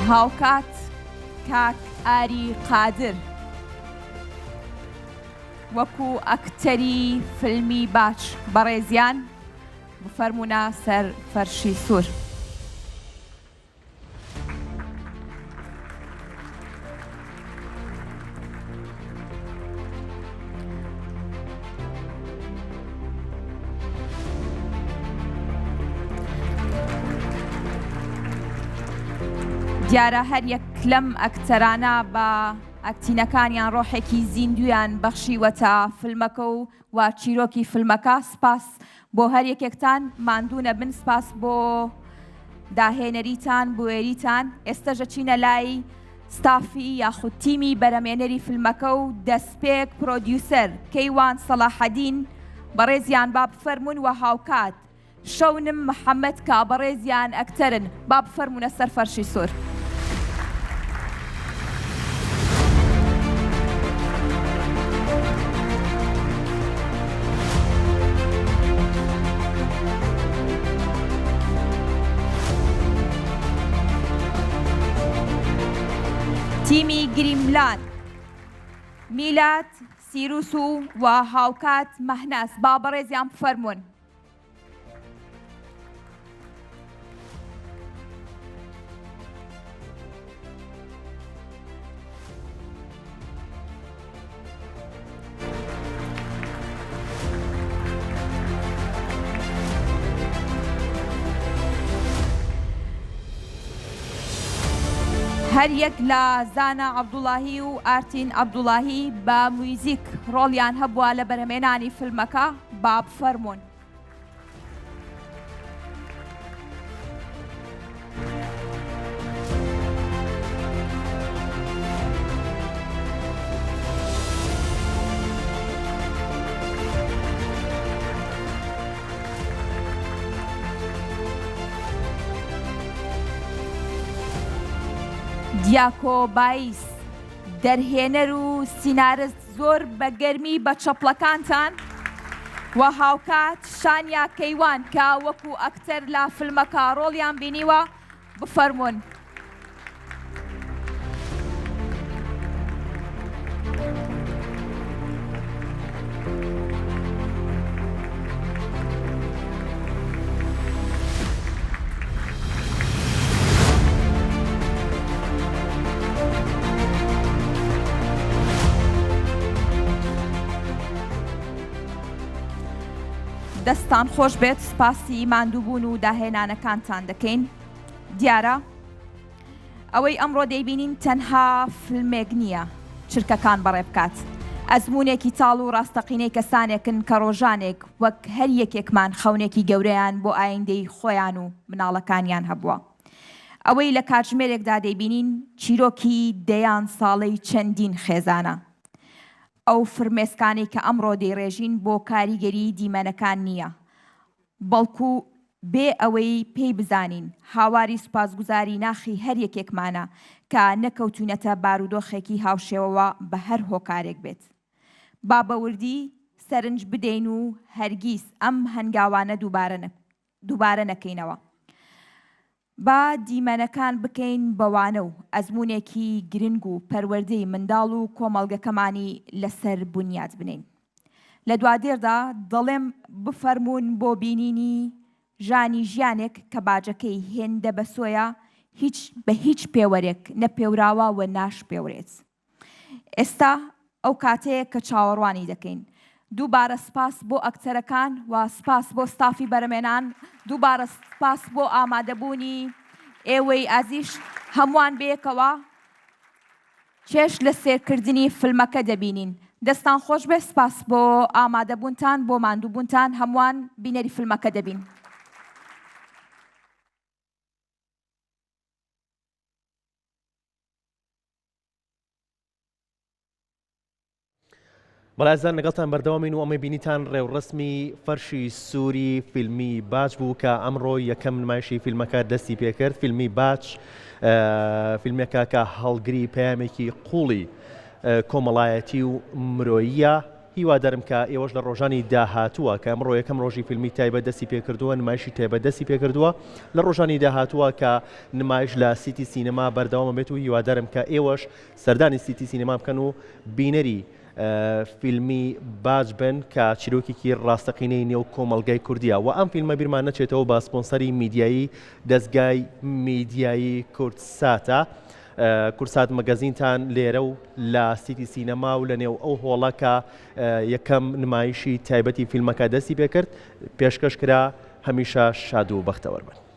هاوکات کاک ئاری قادر وەکو ئەکتەری فیلمی باچ بەڕێزیان بفەرموونە سەر فەرشی سوور. دیارە هەر یەک لەم ئەکتەرانە بە ئەکتینەکانیان ڕۆحێکی زیندویان بەخشیوەتە فیلمەکە و و چیرۆکی فیلمەکە سپاس بۆ هەر یەکێکتان ماندوو نەبن سپاس بۆ داهێنەریتان بوێریتان ئێستەش ئەچینە لای ستافی یاخود تیمی بەرەمێنەری فیلمەکە و دەستپێک پرۆدیوسەر کەیوان سەڵاحەدین بەڕێزیان با بفەرموون وە هاوکات شەونم محەمەد کا بەڕێزیان ئەکتەرن با بفەرموونە سەر فەرشی سوور. تیمی گریملان، میلاد سیروس و و هاوکات مەهناز با بەڕێزیان بفەرموون. هەریەک لە زانا عەبدوڵاهی و ئارتین عەبدوڵاهی بە میوزیک ڕۆڵیان هەبووە لە بەرهەمێنانی فیلمەکە با بفەرموون. دیاکۆ بایس، دەرهێنەر و سینارست زۆر بە گەرمی بە چەپڵەکانتان. و هاوکات شانیا کەیوان کە وەکو ئەکتەر لە فلمەکە ڕۆڵیان بینیوە بفەرموون. دەستتان خۆش بێت سپاسی ماندووبوون و داهێنانەکانتان دەکەین دیارە ئەوەی ئەمڕۆ دەیبینین تەنها فلمێک نییە چرکەکان بەڕێ بکات ئەزموونێکی تاڵ و ڕاستەقینەی کەسانێکن کە ڕۆژانێک وەک هەر یەکێکمان خەونێکی گەورەیان بۆ ئایندەی خۆیان و مناڵەکانیان هەبووە. ئەوەی لە کاتژمێرێکدا دەیبینین چیرۆکی دەیان ساڵەی چەندین خێزانە. ئەو فرمێسکانەی کە ئەمڕۆ دەیڕێژین بۆ کاریگەریی دیمەنەکان نییە، بەڵکو بێ ئەوەی پێی بزانین هاواری سوپاسگوزاری ناخی هەر یەکێکمانە کە نەکەوتوینەتە بارودۆخێکی هاوشێوەوە بە هەر هۆکارێک بێت. با بە وردی سەرنج بدەین و هەرگیز ئەم هەنگاوانە دووبارە نەکەینەوە. با دیمەنەکان بکەین بە وانە و ئەزموونێکی گرنگ و پەروەردەی منداڵ و کۆمەڵگەکەمانی لەسەر بونیاد بنێین. لە دوادێردا دەڵێم بفەرموون بۆ بینینی ژانی ژیانێک کە باجەکەی هێندە بەسۆیە هیچ بە هیچ پێوەرێک نەپێوراوە و ناشپێورێت. ئێستا ئەو کاتەیە کە چاوەڕوانی دەکەین. دووبارە سپاس بۆ ئەکتەرەکان و سپاس بۆ ستافی بەرەمێنان، دووبارە سپاس بۆ ئامادەبوونی ئێوەی ئازیز، هەمووان بەیەکەوە چێژ لە سێرکردنی فلمەکە دەبینین. دەستان خۆش بێت، سپاس بۆ ئامادەبوونتان، بۆ ماندووبوونتان، هەمووان بینەری فلمەکە دەبین. بەڵێ ئازیزان لەگەڵتان بەردەوامین و ئەمەی بینیتان ڕێوڕەسمی فەرشی سووری فیلمی باج بوو کە ئەمڕۆ یەکەم نمایشی فیلمەکە دەستی پێکرد فیلمی باج فیلمێکە کە هەڵگری پەیامێکی قوڵی کۆمەڵایەتی و مرۆییە هیوادارم کە ئێوەش لە ڕۆژانی داهاتووە کە ئەمڕۆ یەکەم ڕۆژی فیلمی تایبەت دەستی پێکردووە نمایشی تایبەت دەستی پێکردووە لە ڕۆژانی داهاتووە کە نمایش لە سیتی سینەما بەردەوامە بێت و هیوادارم کە ئێوەش سەردانی سیتی سینەما بکەن و بینەری فیلمی باج بن کە چیرۆکێکی ڕاستەقینەی نێو کۆمەڵگای کوردیە و ئەم فیلمە بیرمان نەچێتەوە بە سپۆنسەری میدیایی دەزگای میدیایی کوردساتە. کوردسات مەگەزینتان لێرە و لە سیتی سینەما و لە نێو ئەو هۆڵە کە یەکەم نمایشی تایبەتی فیلمەکە دەستی پێکرد پێشکەش کرا هەمیشە شاد و بەختەوەر بن.